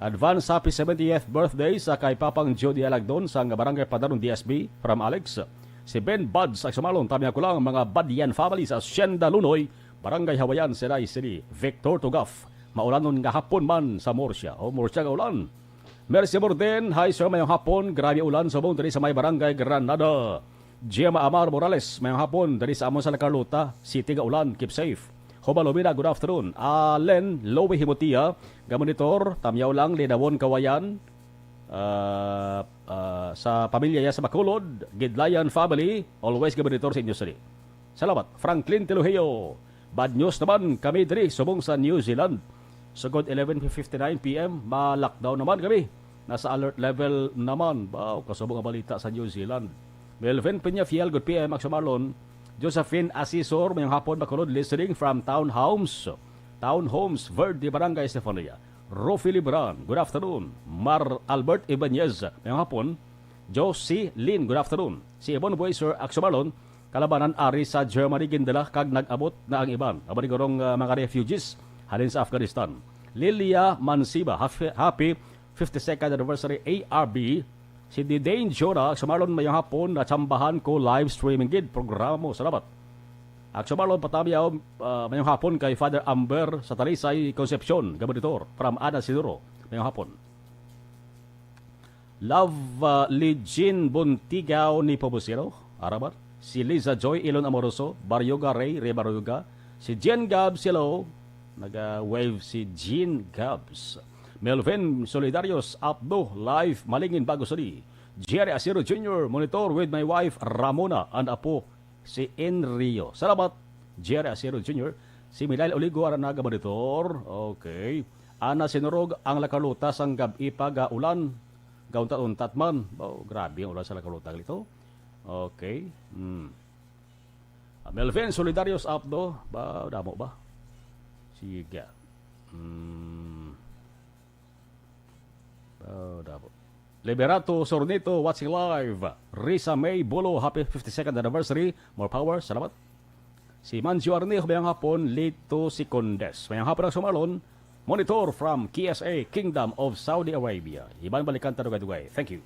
Advance happy seventieth birthday sa kay Papang Jody Alagdon sang Barangay Padaron D S B from Alex. Si Ben Buds, Agsumalon, Tamiya ko lang, mga Badyan family sa Hacienda Lunoy, Barangay Hawayan, Sinay City. Victor Tugaf, maulanon nga hapon man sa Murcia. O, Murcia nga ulan. Mercy Borden, hi sir, mayong hapon. Grabe ulan subong diri sa may Barangay Granada. Gemma Amar Morales, mayong hapon diri sa amon sa La Carlota City nga ulan. Keep safe. Hubal Lumina, good afternoon. Allen Lowe Himutia, gamonitor, Tamyaw lang, Linawon, Kawayan. Ah, ah, sa pamilya niya sa Bacolod, Gidlayan family, always gamonitor sa inyo sini. Salamat. Franklin Tiluheo, bad news naman kami diri subong sa New Zealand. Sugod eleven fifty-nine P M, ma-lockdown naman kami. Nasa alert level naman. Wow, kasubong nga balita sa New Zealand. Melvin Peñafiel, good P M, Aksyon Marlon. Josephine Asisor, mayong hapon, Bacolod, listening from Townhomes. Townhomes, Verde, Barangay Estefania. Rofi Libran, good afternoon. Mar Albert Ibanez, mayong hapon. Josie Lin, good afternoon. Si Ibon Buiser, Aksumalon, kalabanan ari sa Germany, gindala kag nag-abot na ang iban. Amo ni gurong, ah, mga refugees halin sa Afghanistan. Lilia Mansiba, happy, happy fifty-second anniversary A R B. Si Didane Jora, Sumarlon, mayong hapon, natsambahan ko live streaming gid programa mo. Salamat. Ak Sumarlon, patamiaw, ah, mayong hapon kay Father Amber sa Talisay, Concepcion, gaboditor, from Ana Sinuro, mayong hapon. Love, ah, Legend Bontigaw ni Pobosero, Arabat. Si Liza Joy Ilon Amoroso, Baryoga Ray, Ray Baryoga. Si Jen Gabs, hello. Naga-wave si Jean Gabs. Melvin Solidarios, Apdo, live, Malingin, Bago Sali. Jerry Asiro Junior, monitor with my wife, Ramona, and apo, si Enrio. Salamat, Jerry Asiro Junior. Si Milail Oligo, ara naga-monitor. Okay. Ana Sinurog, ang La Carlota sang gab-i pa ga-ulan. Gauntat-untat man. Oh, grabe ang ulan sa La Carlota, lito. Okay. Hmm. Ah, Melvin Solidarios, Apdo. Ba, damo ba? Sige. Hmm. Ba, damo. Liberato Sornito, watching live. Risa May Bolo, happy fifty-second anniversary. More power. Salamat. Si Manjo Arne, mayang hapon, Lito Secondes. Mayang hapon ang Sumarlon. Monitor from K S A, Kingdom of Saudi Arabia. Iban balikan ta dugay-dugay. Thank you.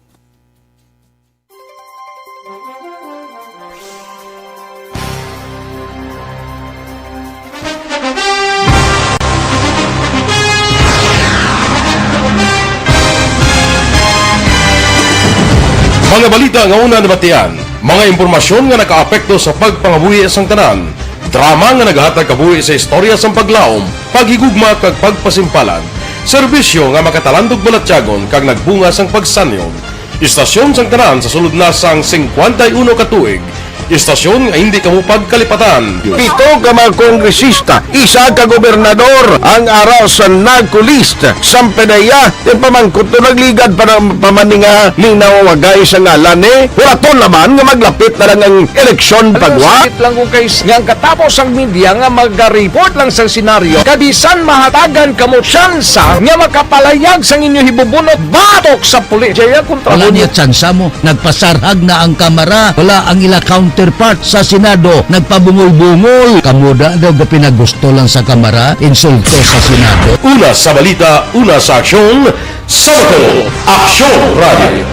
Mga balita nga una nabatian, mga impormasyon nga nakaapekto sa pagpangabuhi sang tanan, drama nga nagahatag kabuhi sa istorya sang paglaom, paghigugma kag pagpasimpalan, serbisyo nga makatalandog balatyagon kag nagbunga sang pagsanyog. Istasyon sang tanan sa sulod na sang singkwenta y uno ka tuig. Istasyon nga hindi kamo pagkalipatan. Pito ka mga kongresista, isa ka gobernador, ang ara sa NARCO list. Sampanaya, yung pamangkot to nagligad pa na, pa man ni nga ning nawawagay sa ngalan ni. Huraton naman nga maglapit na lang ang eleksyon. Alam mo, pagwa. Sakit lang ko kay s-, nga ang katapos ang media nga maga-report lang sa senaryo, kabisan mahatagan kamo tsansa nga makapalayag sang inyo hibubunot batok sa pulis. Jaya kontra Wala mo. Niya tsansa mo. Nagpasarhag na ang Kamara. Wala ang ila counterpart sa Senado. Nagpabungol-bungol. Kamo da daw ga pinagusto lang sa Kamara, insulto sa Senado. Una sa balita, una sa aksyon, sa Bacolod, Aksyon Radio.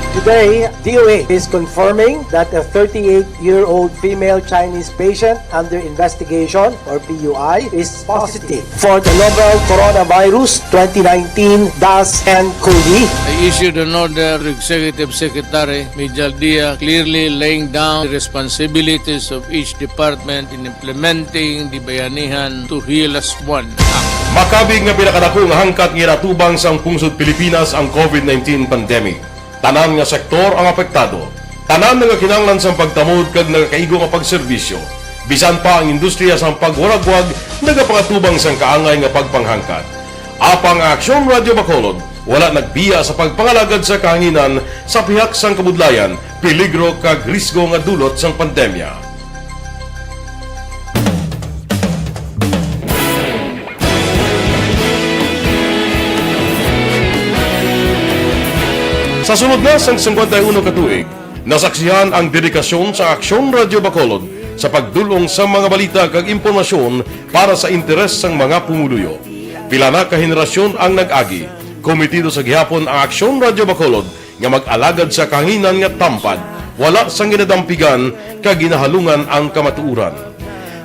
Today, D O A is confirming that a thirty-eight-year-old female Chinese patient under investigation, or P U I, is positive for the novel coronavirus twenty nineteen dash N C O V. I issued an order to Executive Secretary Mijal Dia, clearly laying down the responsibilities of each department in implementing the Bayanihan to Heal as One Act. Makabig nga pinakadako nga hangkat nga ginatubang sang pungsod Pilipinas ang COVID nineteen pandemic. Tanan nga sektor ang apektado. Tanan nagakinahanglan sang pagtamod kag nagakaigo nga pagserbisyo. Bisan pa ang industriya sang pagwaragwag nagapangatubang sang kaangay nga pagpanghangkat. Apang ang Aksyon Radyo Bacolod wala nagbiya sa pagpangalagad sa kahanginan sa pihak sang kabudlayan, peligro kag risgo nga dulot sang pandemya. Sa sulod na sang singkwenta y uno ka tuig, nasaksihan ang dedikasyon sa Aksyon Radyo Bacolod sa pagdul-ong sa mga balita kag impormasyon para sa interes sang mga pumuluyo. Pila na ka henerasyon ang nag-agi. Kometido sa gihapon ang Aksyon Radyo Bacolod nga mag-alagad sa kahanginan nga tampad, wala sang ginadampigan kag ginahalungan ang kamatuoran.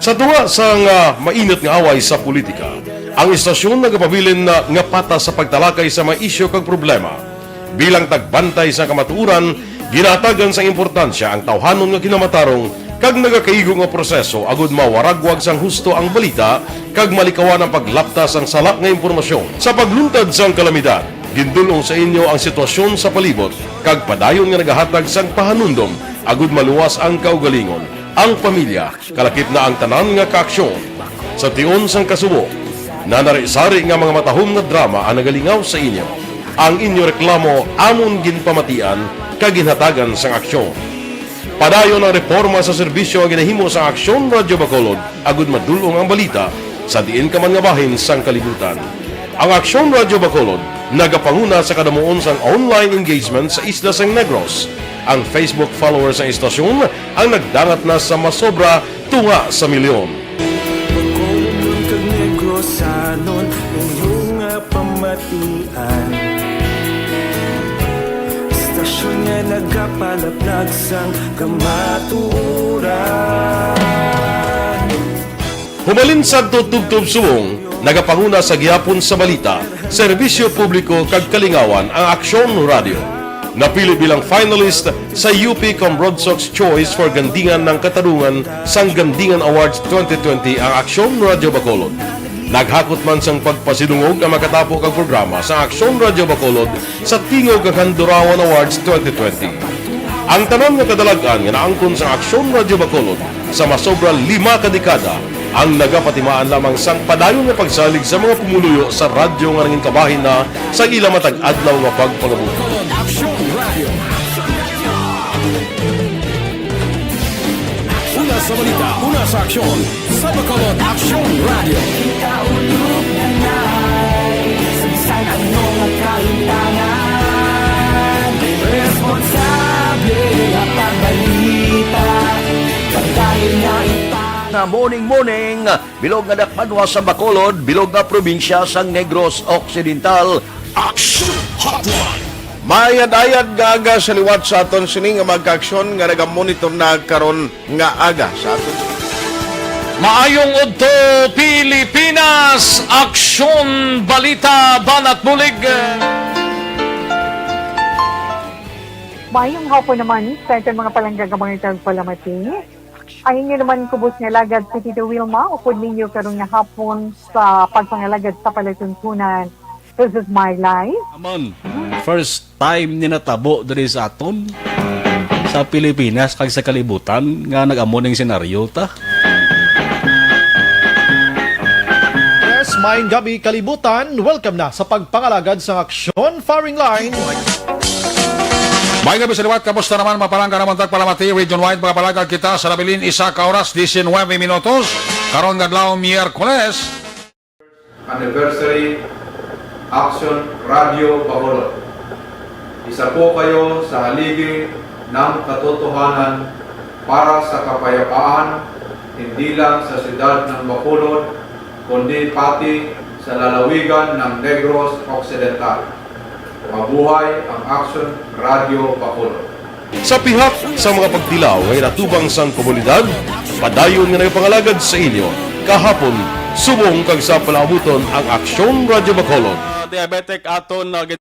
Sa tunga sang, ah, mainit nga away sa politika, ang istasyon nagapabilin na nga patas sa pagtalakay sa mga isyu kag problema. Bilang tagbantay sa kamatuoran, ginahatagan sang importansya ang tawhanon nga kinamatarong kag nagakaigo nga proseso agud mawaragwag sang husto ang balita kag malikawan ang paglapta sang sala nga impormasyon. Sa pagluntad sang kalamidad, gindul-ong sa inyo ang sitwasyon sa palibot kag padayon nga nagahatag sang pahanumdom agud maluwas ang kaugalingon, ang pamilya, kalakip na ang tanan nga kaaksyon. Sa tion sang kasubo, nanari-sari nga mga matahom nga drama ang nagalingaw sa inyo. Ang inyo reklamo amon ginpamatian kag ginhatagan sang aksyon. Padayon ang reporma sa serbisyo nga ginahimo sang Aksyon Radyo Bacolod, agud madul-ong ang balita sa diin ka man nga bahin sang kalibutan. Ang Aksyon Radyo Bacolod nagapanguna sa kadamuon sang online engagement sa isla sang Negros. Ang Facebook followers sang istasyon ang nagdangat na sa masobra tunga sa milyon. Bacolodon kag Negrosanon, inyo nga pamatian. Istasyon nga nagapalaplag sang kamatuoran. Humalin sadto tubtob subong, nagapanguna sa gihapon sa balita, serbisyo publiko kag kalingawan ang Aksyon Radyo. Napili bilang finalist sa U P Cambrodsoc's Choice for Gandingan ng Katarungan sang Gandingan Awards twenty twenty ang Aksyon Radyo Bacolod. Naghakot man sang pagpasidungog ang makatapo kag programa sa Aksyon Radyo Bacolod sa Tingog kag Handurawan Awards twenty twenty. Ang tanan nga kadalag-an nga naangkon sang Aksyon Radyo Bacolod sa masobra lima ka dekada ang nagapatimaan lamang sang padayon nga pagsalig sa mga pumuluyo sa radyo nga nangin kabahin na sang ila matag adlaw nga pagpangabuhi. Aksyon Radio. Una sa balita, una sa aksyon, sa Bacolod Aksyon Radio. Kita ulog na nai, sa bisan ano nga kalimtangan, responsable nga pagbalita, pagdayeg nga ita. Na morning, morning, bilog nga dakbanwa sa Bacolod, bilog nga probinsya sang Negros Occidental. Action Hotline. Maayad-ayad nga aga sa liwat sa aton sini nga mga kaaksyon nga nagamonitor na karon nga aga sa aton. Maayong udto, Pilipinas! Aksyon, balita, banat bulig. Maayong hapon naman sa aton mga palangga nga mga tagpalamati. Ang inyo naman kubos nga alagad si Tito Wilma, upod ninyo karon nga hapon sa pagpangalagad sa palatuntunan. This is my life. Amon, first time ni natabo diri sa aton, sa Pilipinas kag sa kalibutan nga nag-amo ning senaryo ta. Yes, maayong gabi kalibutan. Welcome na sa pagpangalagad sang aksyon firing line. Maayong gabi sa liwat. Kamusta naman, mapalangga naman tagpalamati region-wide, mga palangga, kita sa nabilin isa ka oras, diecinueve minutos. Karon nga adlaw, Miyerkules. Anniversary Action Radio Bacolod. Isa po kayo sa haligi ng katotohanan para sa kapayapaan, hindi lang sa siyudad ng Bacolod, kundi pati sa lalawigan ng Negros Occidental. Mabuhay ang Action Radio Bacolod. Sa pihak sa mga pagtilaw nga ginatubang sang komunidad, padayon nga nagapangalagad sa inyo kahapon, subong kag sa palaabuton ang Aksyon Radyo Bacolod. Ah, diabetic aton, ah, gin-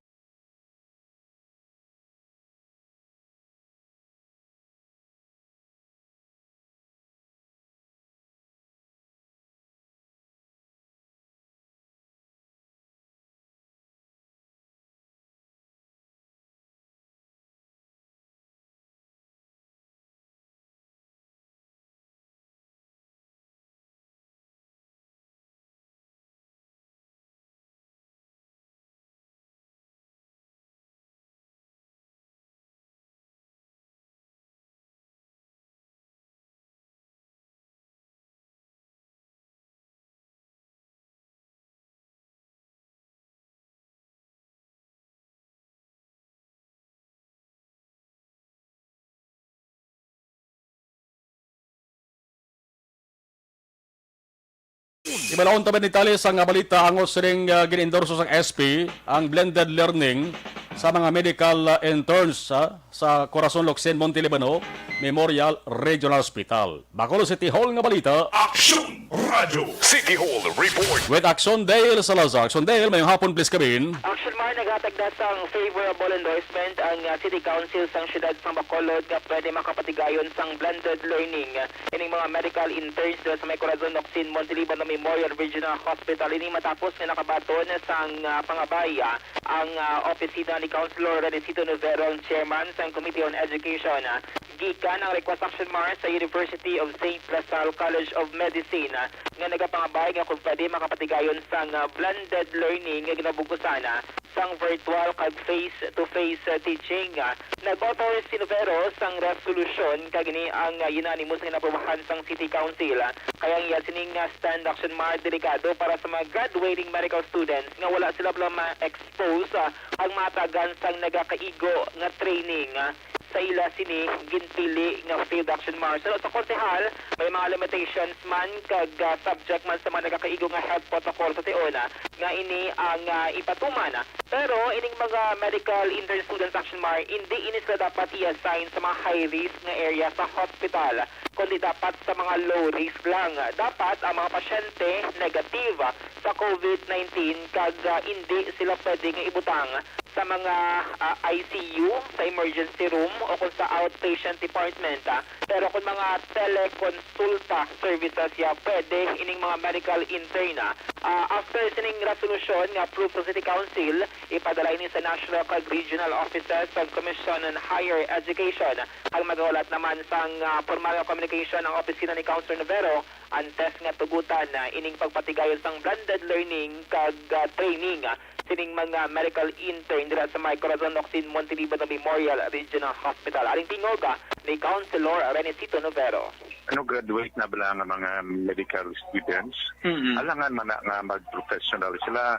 Ibalahon ta ba ni Tali sa nga balita, angot sining, ah, gin-endorso sang S P, ang blended learning sa mga medical, ah, interns, ah, sa Corazon Locsin Monte Libano Memorial Regional Hospital. Bacolod City Hall nga balita. Aksyon Radyo City Hall Report. With Action Dale Salazar. Action Dale, mayong hapon, please come in. Action Mar, naghatag na sang favorable endorsement ang, ah, City Council sang siyudad sang Bacolod nga pwede makapatigayon sang blended learning ining mga medical interns dira sa may Corazon Locsin Monte Libano Memorial Regional Hospital. Ini matapos nga nakabaton sang, ah, pangabay, ah, ang, ah, opisina ni Councilor Renesito Novero, ang chairman sang Committee on Education, ah, Gikan ang request, Action Mar, sa University of Saint La Salle College of Medicine, ah, nga nagapangabay nga kung pwede makapatigayon sang, ah, blended learning nga ginabug-usan, ah, sang virtual kag face-to-face, ah, teaching. Ah, nag-author si Novero sang resolusyon kag ini ang, ah, unanimous nga naprobahan sang City Council. Ah, kay ang iya sining, ah, stand, Action Mar, delikado para sa mga graduating medical students nga wala sila bala ma-expose, ah, ang matagan sang nagakaigo nga training, ah, sa ila sini ginpili nga field, Action Mar. Suno sa konsehal, may mga limitations man kag, ah, subject man sa mga nagakaigo nga health protocol sa tion, ah, nga ini ang, ah, ipatuman. Pero ining mga medical intern students, Action Mar, hindi ini sila dapat i-assign sa mga high risk nga area sa hospital, kundi dapat sa mga low risk lang. Dapat ang mga pasyente negative sa COVID nineteen kag, ah, hindi sila pwede nga ibutang sa mga, ah, I C U, sa emergency room, o kung sa outpatient department, ah. Pero kung mga teleconsulta services, ya, pwede ining mga medical intern, ah. Ah, after sining resolusyon nga approve sa City Council, ipadala ini sa national kag regional offices sang Commission on Higher Education. Ang magahulat naman sang, ah, formal nga communication ang opisina ni Councilor Novero antes nga tugutan, ah, ining pagpatigayon sang blended learning kag, ah, training, ah, sining mga medical intern dira sa may Corazon Ocsin Monteliban Memorial Regional Hospital. Aring tingog, ah, ni Councilor Renesito Novero. Ano, graduate na bala nga mga medical students? Mm-mm. Alangan man na nga mag-professional sila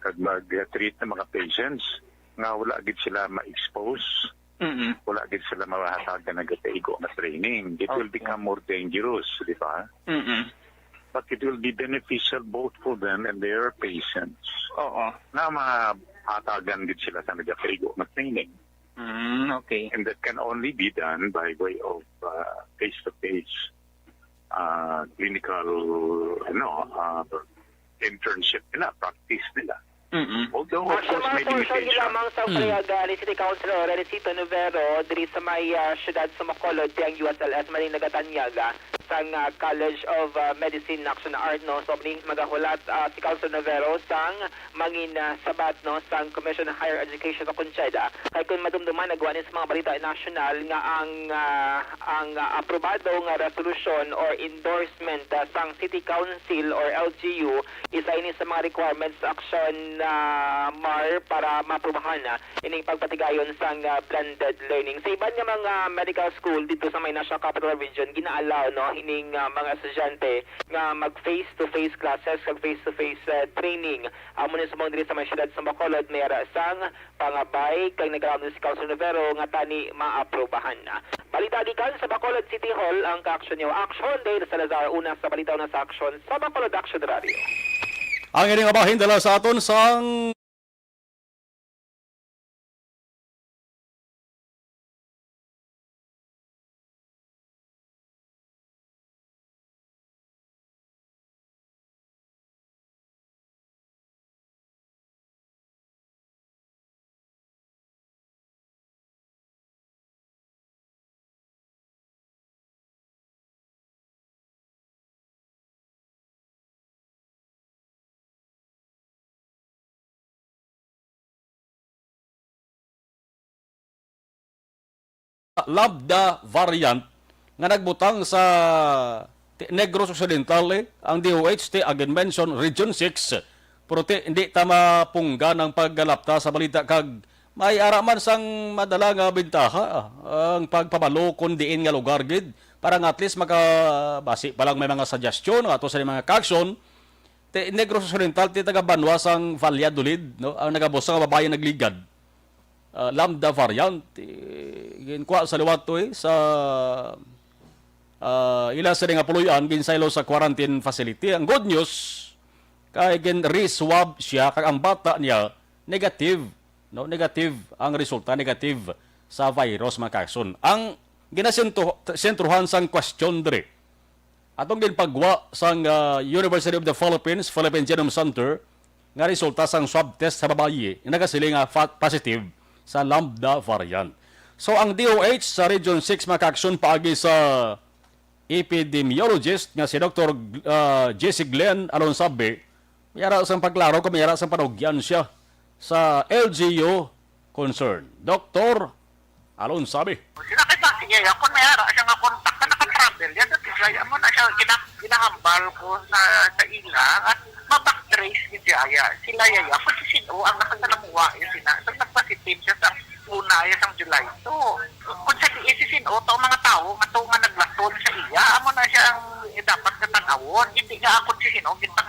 kag mag-treat ng mga patients nga wala gid sila ma-expose, Mm-mm. wala gid sila mahatagan nga nagakaigo nga training. It will Okay. become more dangerous, di ba? Mm-mm. But it will be beneficial both for them and their patients. Oo. Na mahatagan gid sila sa nagakaigo nga training. Mm, okay. And that can only be done by way of, uh, face-to-face, uh, clinical, ano, uh, internship nila, practice nila. Mm-mm. Although, of Action course, may Mar, portion limitations. Lamang sa Mm. payaga ni City Councilor Renesito Novero diri sa may, ah, siyudad sa Bacolod, ang U S L S, maling nagatanyaga sang, ah, College of, ah, Medicine, Action Art, no? So, ning magahulat, ah, si Councilor Novero sang mangin, ah, sabat, no, sang Commission on Higher Education o CONHED, ah. Kay kung madumduman, nagwa ni sa mga balita nasyonal nga ang, ah, ang, ah, aprobado nga resolusyon or endorsement, ah, sang City Council or L G U, isa ini sa mga requirements sa Action, ah, Mar para maaprubahan, ah, ining pagpatigayon sang, ah, blended learning. Sa iban nga mga medical school dito sa may National Capital Region, gina-allow, no, ining, ah, mga estudyante nga mag face-to-face classes kag face-to-face, ah, training. Amo ni subong diri sa may siyudad sa Bacolod, may ara sang pangabay kag nagalaom si Councilor Novero nga tani maaprubahan na. Balita gikan sa Bacolod City Hall, ang ka-action niyo, Action Dale Salazar, una sa balita, una sa aksyon sa Bacolod Action Radio. Ang ini nga bahin dala sa aton sang Lambda variant nga nagbutang sa Ti-, Negros Occidental, eh, ang D O H ti again mention Region six, pero ti, hindi ta mapunggan ang paggalapta sa balita kag may ara man sang madala nga bentaha, ah, ang pagpabalo kon diin nga lugar gid para nga at least makabasi pa lang may mga suggestion ato sa mga ka-action. Ti Negros Occidental, ti taga banwa sang Valladolid, no, ang nagabusa nga babayi nagligad. Ah, Lambda variant, eh, ginkuha sa liwat to, eh, sa, ah, ila sila nga puloy-an, ginsaylo sa quarantine facility. Ang good news, kay gin-re-swab siya, kag ang bata niya negative, no, negative ang resulta, negative sa virus, mga ka-action. Ang ginasentro-, sentruhan sang question diri, atong ginpagwa sang, ah, University of the Philippines, Philippine Genome Center, nga resulta sang swab test sa babayi nga nagasiling nga fa-, positive sa Lambda variant. So, ang D O H sa Region six, mga ka-action, paagi sa epidemiologist nga si Doktor, ah, J C Glenn Alonsabe, may ara sang pagklaro kung may ara sang panugyan siya sa L G U concern. Doktor Alonsabe. Sila kay sa, sige, Kaya kung may ara siya nga kontak na naka-travel, yan, that is why amo na siya gina-, ginahambal ko sa, sa ila, at ma-backtrace gid siya, ya, sila, ya, ya, kung si sino ang nakasalamuha, ya, sina, so nag-positive siya sa una, ya, sa July two. Kung sa diin si sino, to ang mga tawo nga to nga naglaton sa iya, amo na siya ang dapat nga tan-awon. Hindi nga ako si sino, gintang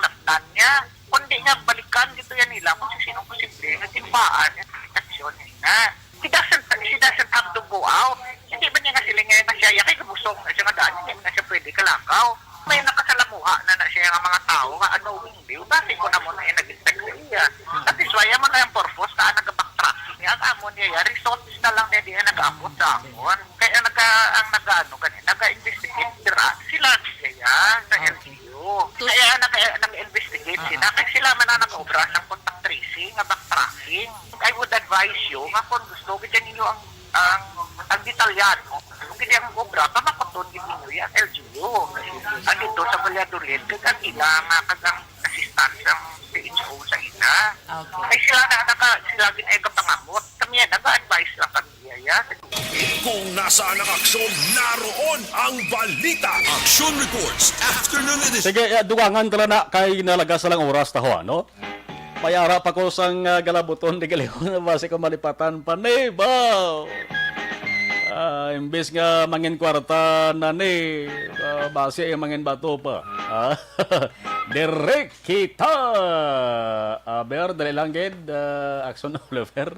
niya. Kundi nga balikan gito yan nila kung si sino posible nga ginbaan niya sa aksyon niya. He doesn't, he doesn't have to go out. Hindi man niya nga sila nga na siya, ya kay gabusog na siya nga daan, hindi man na siya pwede kalakaw. May nakasalamuha na na siya nga mga tao nga unknowingly. Basi ko na mo na yung nag-expect sa iya. That is why, amo na yung purpose na nag-backtracking niya. Ang amo niya, ya, results na lang niya di nag-abot sa amon. Kaya nag-, ang nag-ano gani, nag-investigate dira, sila siya, ya, sa Okay. L G U. So, Kaya nag-, nag-investigate Ah, sila. ah. Kaya sila man ang nag-obra sa contact tracing, nga backtracking. I would advise you nga kung gusto, bigyan ninyo ang, ang, ang detalyado. Kung hindi ang obra, pamakuton gid ninyo yan, L G U. Ang dito sa Valladolid, kag ang ila nga, kag ang assistance ang C H O sa ila. Okay. Ay sila na, naka, sila gid ay kapangamot. Kami yan, nag-advise lang kami, ya, ya. Kung nasaan ang aksyon, naroon ang balita. Action Reports, Afternoon Edition. Sige, eh, dugangan ta lang na kay nalagas na lang oras ta ho, ano? May ara pa ko sang, ah, galabuton di galihon na basi ko malipatan pa ni, baw. Ah, imbis nga mangin kwarta na ni, ah, basi ay mangin bato pa. Ah, direk kita. Aber, dali lang gid, ah, Action Oliver.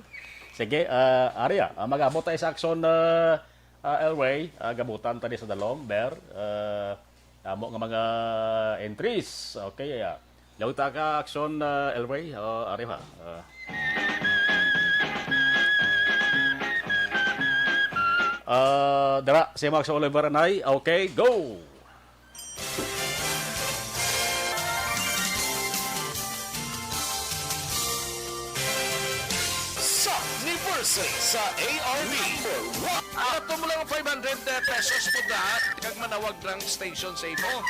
Sige, ah, ari, ah, mag-abot tayo sa Action, ah, ah, Elway, ah, gabutan tani sa dalom, ber, ah, amo nga mga entries. Okay, ah. Lauta ka, Action, ah, Elway. Oh, ari ha. Ah. Ah, dara, si Max Oliver anay. Okay, go! Sa anniversary sa A R B. Number one. Ato mo lang five hundred pesos po na kag manawag ng station sa imo.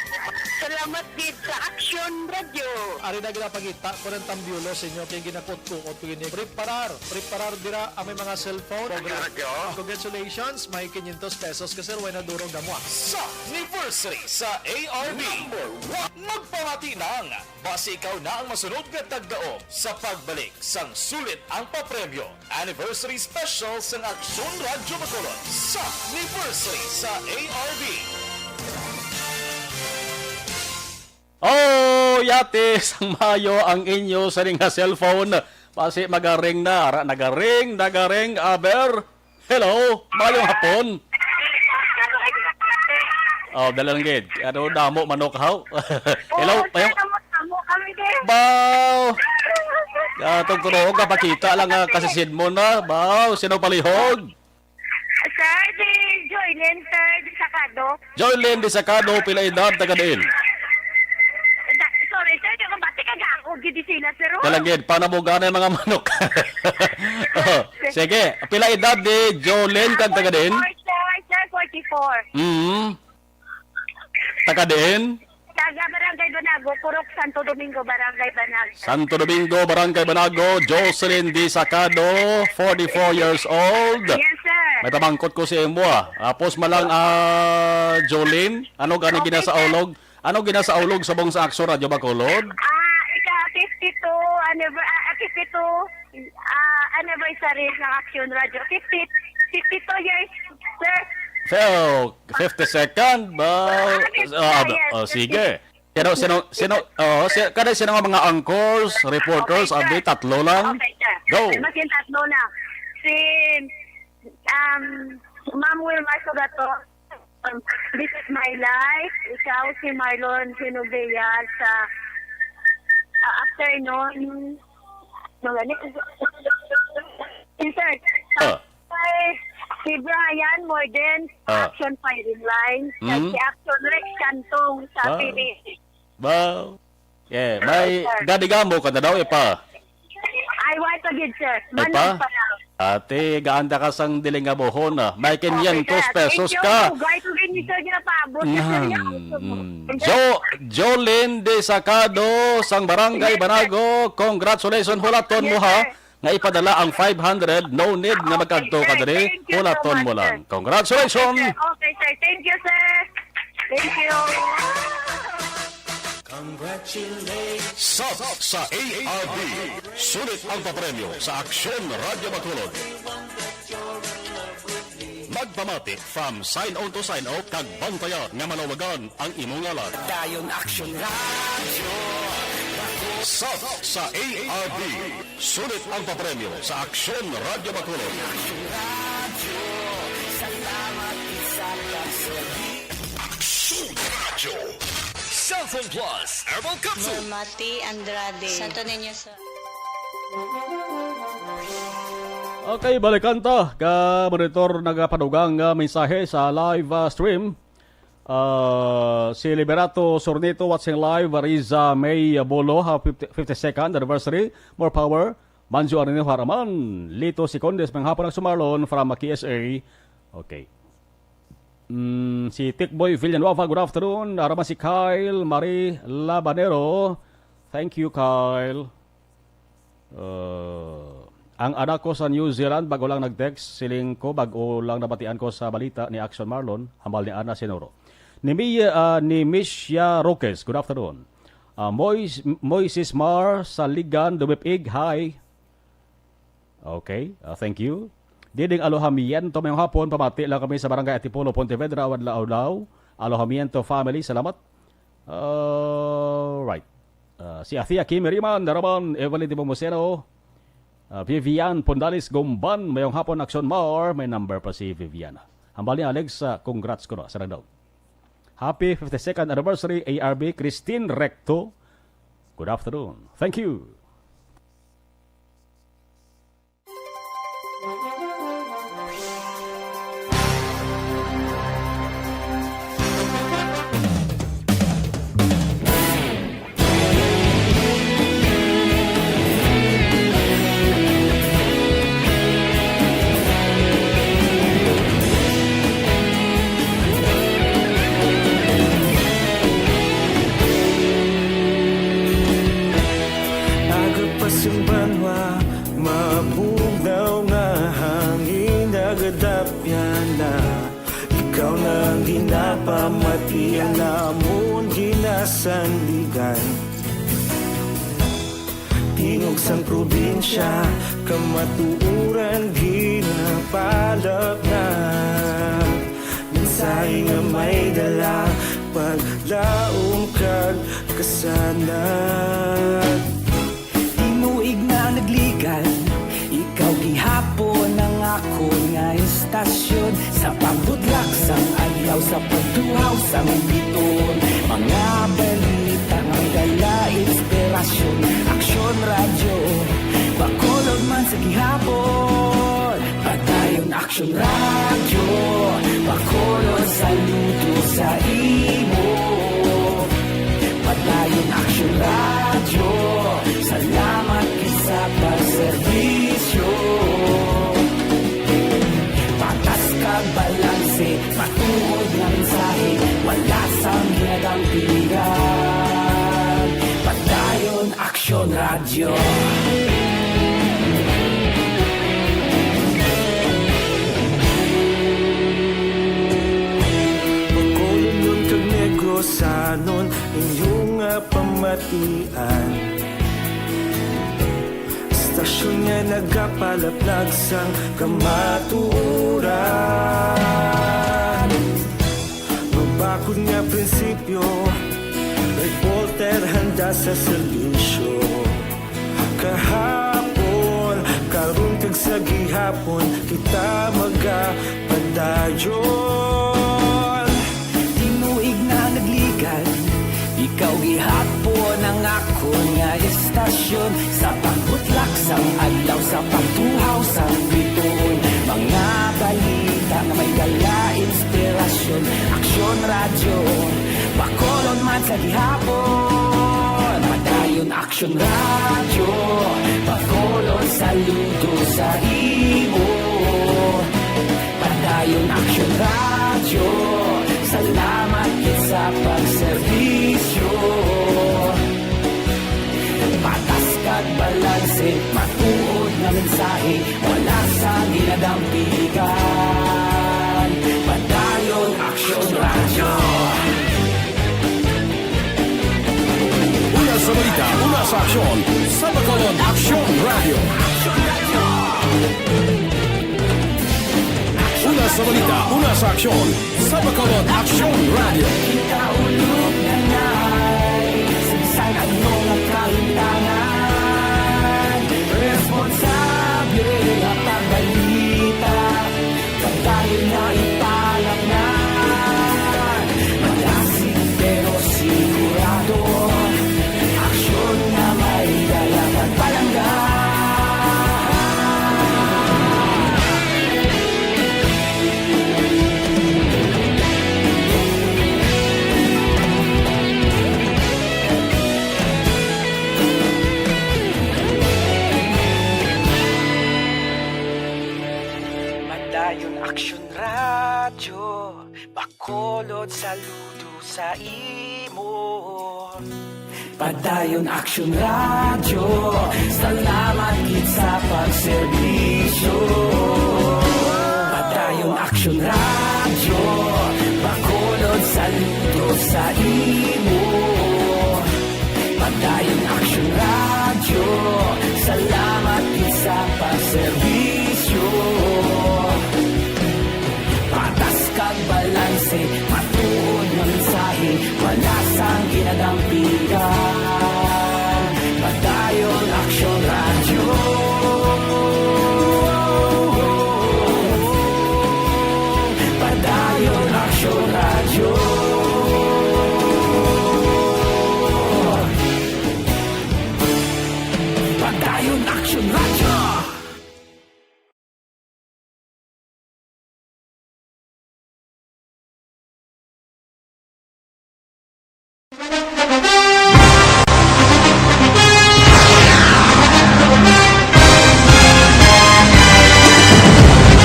Salamat gid sa Action Radio. Ari na ginapangita ko ng tambyulo sa inyo kay ginakot-kuot ko ini. Preparar, preparar dira ang may mga cellphone. Action Radio. Congratulations, may quinientos pesos ka, sir, way na durog gamwa. Sa anniversary sa A R B. Number one. Magpamati lang, basi ikaw na ang masunod nga tagdaog sa pagbalik sang sulit ang papremyo. Anniversary Special sang Aksyon Radyo Bacolod sa anniversary sa A R B. Oh, yati, sang maayo ang inyo sa ring nga cellphone. Basi magaring na, ara, nagaring, nagaring, aber. Hello, maayong hapon. Oh, dali lang gid. Ano, damo manok haw. Hello, Oo, maayong sir, damo, damo kami din. Baw. Atong tunoon, kapakita lang nga kasisid mo na. Baw, sino palihog? Sir, di Joylyn, sir, di Sakado. Joylyn Desacado, pila edad, taga diin? Da-, sorry, sir, di ko bati ka gago, gid sila, sir, oh. Talagid, panabugan na yung mga manok. Oh, sige, pila edad di Joylyn, kag taga diin? Forty-four, sir, sir, forty-four. Mm. Taga diin? Taga Barangay Banago, Purok Santo Domingo, Barangay Banago. Santo Domingo, Barangay Banago, Jocelyn Desacado, forty-four years old. Yes, sir. May pamangkot ko sa imo, ah. Apos malang, ah, Jolene, ano gani Okay, sir. ginasaulog? Ano ginasaulog sa bong sa Aksyon Radyo Bacolod? Ah, ika fifty-two anniver-, ah, ah, fifty-two, ah, anniversary ng Aksyon Radyo. Fifty, fifty-two years, sir. Fe-, oh, fifty-second ba? Ah, fifty, Ah, ab-, yes, oh, fifty. Sige. Sino, sino, sino, oh, si-, kada sino nga mga anchors, reporters, Okay, sir. abi, tatlo lang? Okay, sir. Go. Mas yung tatlo lang. Si, um, Ma'am Wilmar Sugato, um, This is My Life. Ikaw, si Marlon Sinubia sa, ah, afternoon. Mga ni-, insert. Ah. Ay, si Brian Morden, Ah. Action Firing Line. Kag Mm. si Action Rex Cantong sa Ah. P D. Wow. Yeah, may Yes, sir. gadigamo ka na daw, eh, pa. Ay, wala pa gid, sir. Ay, Manok pa? pa lang. Ate, gaanda ka sang dilingabohon, ah. May Okay, quinientos sir. pesos Thank you. ka. Ugay ko gid ni sir, ginapaabot na, sir, Nan, niya. mm. Jo-, Jolene Desacado, sang Barangay Yes, sir. Banago. Congratulations, hulaton mo, Yes, ha? sir. nga ipadala ang five hundred, no need nga magkadto ka diri, hulaton mo lang. Congratulations! Okay, sir. Thank you, sir. Thank you. Congratulations. Sub sa A R B. Sulit ang papremyo sa Aksyon Radyo Bacolod. Magpamati from sign on to sign out kag bantaya nga malawagan ang imong ngalan. Dayon Aksyon Radyo. Sub sa A R B. Sulit ang papremyo sa Aksyon Radyo Bacolod. Aksyon Radyo. Cellphone Plus Herbal Capsule. Normati Andrade. Santo Niño, sir. Okay, balikan ta ka monitor nagapadugang nga mensahe sa live, ah, stream. Ah, si Liberato Sornito watching live, Riza May Bolo, ha, fifty, fifty-second anniversary. More power. Manjo Arnino Haraman, Lito Secondes, mayong hapon, Aksyon Marlon from K S A. Okay. Mm, si Tikboy Villanueva, good afternoon. Araman si Kyle Marie Labanero. Thank you, Kyle. Uh, ang anak ko sa New Zealand, bago lang nag-text. Siling ko, bago lang nabatian ko sa balita ni Aksyon Marlon, hambal ni Ana Sinoro. Ni Mia, ah, ni Mishia Roques, good afternoon. Ah, Mois-, Moises Mar Saligan, Dumipig, hi. Okay, ah, thank you. Diding Alojamiento, mayong hapon, pamati lang kami sa Barangay Antipolo, Pontevedra, Wadlaw-Law. Alojamiento family, salamat. Alright. Ah, si Athea Kim Riman, Daraman, Evelyn Tipomuseno, ah, Vivian Pondales Gomban, mayong hapon, Aksyon Mar, may number pa si Vivian. Hambal ni Alex, ah, congrats ko na, sa daw. Happy fifty-second anniversary, A R B, Christine Recto. Good afternoon. Thank you. Aga pa sing banwa, mabugnaw nga hangin nagadapyan na. Ikaw na ang ginapamati, ang amon ginasandigan. Tingog sang probinsya, kamatuoran ginapalapnag. Mensahe nga may dala, paglaom kag kasanag. Tinuig na nagligan, ikaw gihapon ang akon nga istasyon. Sa pagbutlak sang adlaw, sa pagtuhaw sang biton, mga balita nga may dala inspirasyon. Aksyon Radyo, Bacolod man sa gihapon. Padayon Aksyon Radyo, Bacolod, saludo sa imo. Padayon Aksyon Radyo, salamat gid sa pagserbisyo. Patas kag balanse, matuod nga mensahe, wala sang ginagampingan. Padayon Aksyon Radyo. Bacolodnon kag Negrosanon, inyo nga pamatian. Istasyon nga nagapalaplag sang kamatuoran. Mabakod nga prinsipyo, reporter handa sa serbisyo. Kahapon, karon kag sa gihapon, kita magapadayon. Tinuig na nagligan, ikaw gihapon ang akon nga istasyon. Sa pagbutlak sang adlaw, sa pagtuhaw sang bituon, mga balita nga may dala inspirasyon. Aksyon Radyo, Bacolod man sa gihapon. Padayon Aksyon Radyo, Bacolod, saludo sa imo. Padayon Aksyon Radyo, salamat gid sa pagserbisyo. Patas kag balanse, matuod nga Aksyon sa Bacolod, Aksyon Radio. Una sa balita, una sa aksyon sa Bacolod, Aksyon Radio. Kita ulog na ngay, sa bisan ano nga kalimtangan, responsable nga pagbalita. Padayon nga ipalatnan, malasig pero sigurado, aksyon nga may dala kag palangga. Padayon Aksyon Radyo, Bacolod, saludo sa imo. Padayon Aksyon Radyo, salamat gid sa pagserbisyo. Padayon Aksyon Radyo, Bacolod, saludo sa imo. Padayon Aksyon Radyo, salamat gid sa pagserbisyo. Patas kag balanse, matuod nga mensahe, wala sang ginadampigan. Padayon Aksyon Radyo. Padayon Aksyon Radyo. Padayon Aksyon Radyo.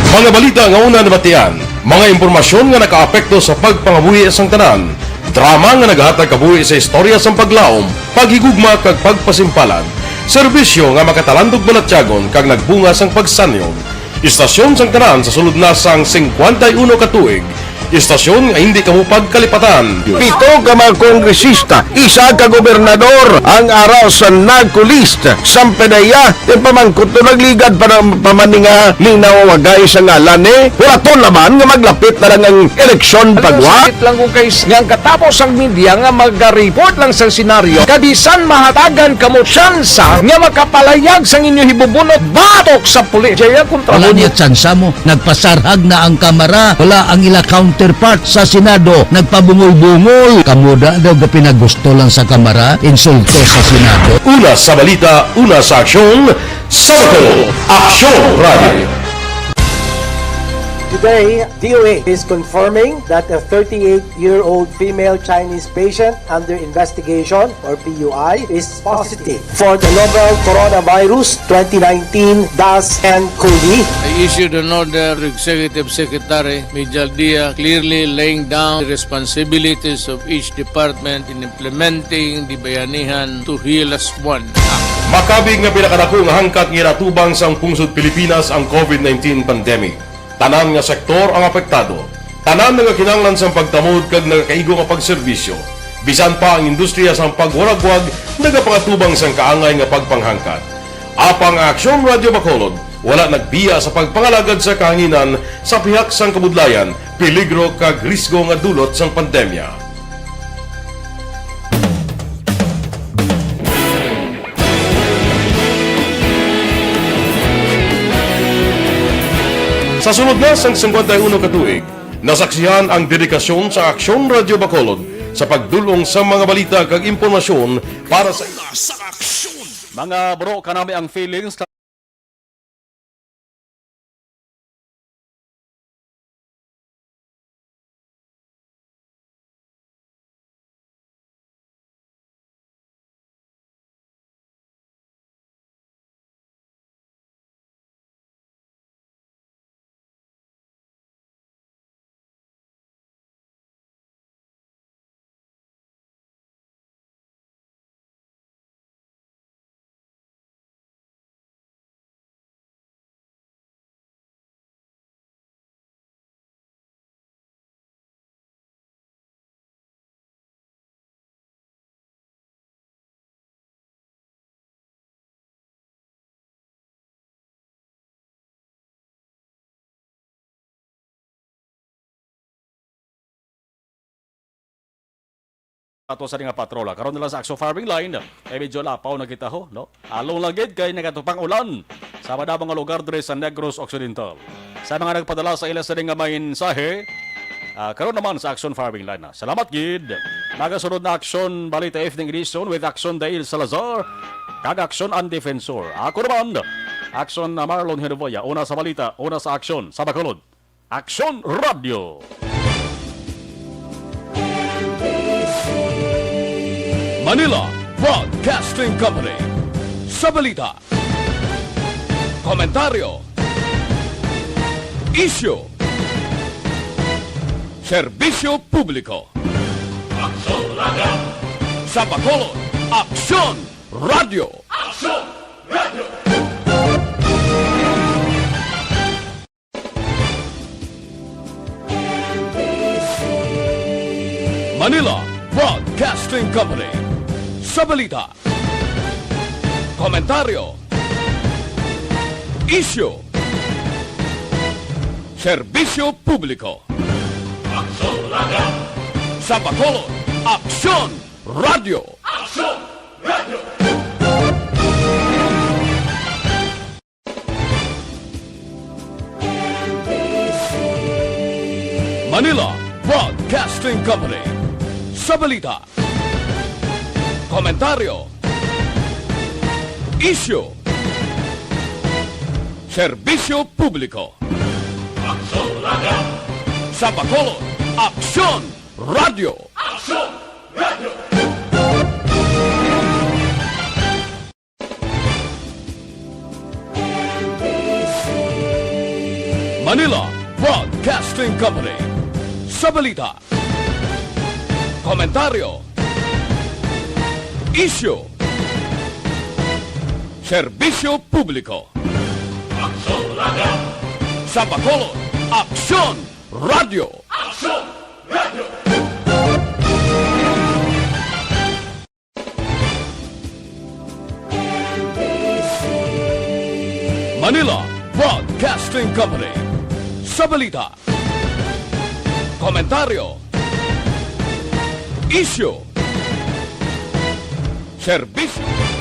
Mga balita nga una nabatian, mga impormasyon nga nakaapekto sa pagpangabuhi sang tanan, drama nga nagahatag kabuhi sa istorya sang paglaom, paghigugma kag pagpasimpalan, serbisyo nga makatalandog balatyagon kag nagbunga sang pagsanyon. Istasyon sang tanan sa sulod na sang singkwenta y uno ka tuig. Istasyon nga hindi kamo pagkalipatan. Pito ka mga kongresista, isa ka gobernador ang ara sa NAGCO list. Sampanaya, ti pamangkot to nagligad pa na, pa man ni nga linawagay sa ngalan ni. Huraton naman nga maglapit na lang ang eleksyon. Alam mo, pagwa. Sakit lang kung kay s-, nga ang katapos ang media nga maga-report lang sa senaryo, kag bisan mahatagan kamo tsansa nga makapalayag sang inyo hibubunot batok sa pulis. Jaya kontra. Wala mo niya tsansa mo. Nagpasarhag na ang Kamara. Wala ang ila counterpart sa Senado. Nagpabungol-bungol. Kamo da daw gapinagusto lang sa Kamara. Insulto sa Senado. Una sa balita, una sa aksyon, sa Bacolod, Aksyon Radio. Today, D O A is confirming that a thirty-eight-year-old female Chinese patient under investigation, or P U I, is positive for the novel coronavirus twenty nineteen dash N cov. I issued an order to Executive Secretary Mijal Dia, clearly laying down the responsibilities of each department in implementing the Bayanihan to Heal as One Act. Makabig nga pinakadako nga hangkat nga ginatubang sang pungsod Pilipinas ang covid nineteen pandemic. Tanan nga sektor ang apektado. Tanan nagakinahanglan sang pagtamod kag nagakaigo nga pagserbisyo. Bisan pa ang industriya sang pagwaragwag nagapangatubang sang kaangay nga pagpanghangkat. Apang ang Aksyon Radio Bacolod wala nagbiya sa pagpangalagad sa kahanginan sa pihak sang kabudlayan, peligro kag risgo nga dulot sang pandemya. Sa sulod na sang singkwenta y uno ka tuig, nasaksihan ang dedikasyon sa Aksyon Radio Bacolod sa pagdul-ong sa mga balita kag impormasyon para sa sa aksyon. Mga bro, kanami ang feelings. ato sa nga patrola. Karon na lang sa Aksyon Firing Line, eh, medyo lapaw na kita ho, no? Along lang gid kay nagatupang ulan sa madamo nga lugar diri sa Negros Occidental. Sa mga nagpadala sa ila sini nga mensahe, ah, karon naman sa Aksyon Firing Line na. Salamat gid. Nagasunod na Aksyon Balita Evening Edition with Aksyon Dale Salazar kag Aksyon Ang Defensor. Ako naman, Aksyon na Marlon Henovoya. Una sa balita, una sa aksyon, sa Bacolod. Aksyon Radio. Manila Broadcasting Company. Sa balita, komentaryo, isyu, serbisyo publiko. Aksyon Radio. Sa Bacolod, Aksyon Radio. Aksyon Radio. Manila Broadcasting Company. Sa balita, komentaryo, isyu, serbisyo publiko. Aksyon Radio. Sa Bacolod, Aksyon Radio. Aksyon Radio. Manila Broadcasting Company. Sa balita, komentaryo, isyu, serbisyo publiko. Aksyon Radio. Sa Bacolod, Aksyon Radio. Aksyon Radio. Manila Broadcasting Company. Sa balita, komentaryo, isyu, serbisyo publiko. Aksyon Radio. Sa Bacolod, Aksyon Radio. Aksyon Radio. Manila Broadcasting Company. Sa balita, komentaryo, isyu, serbisyo.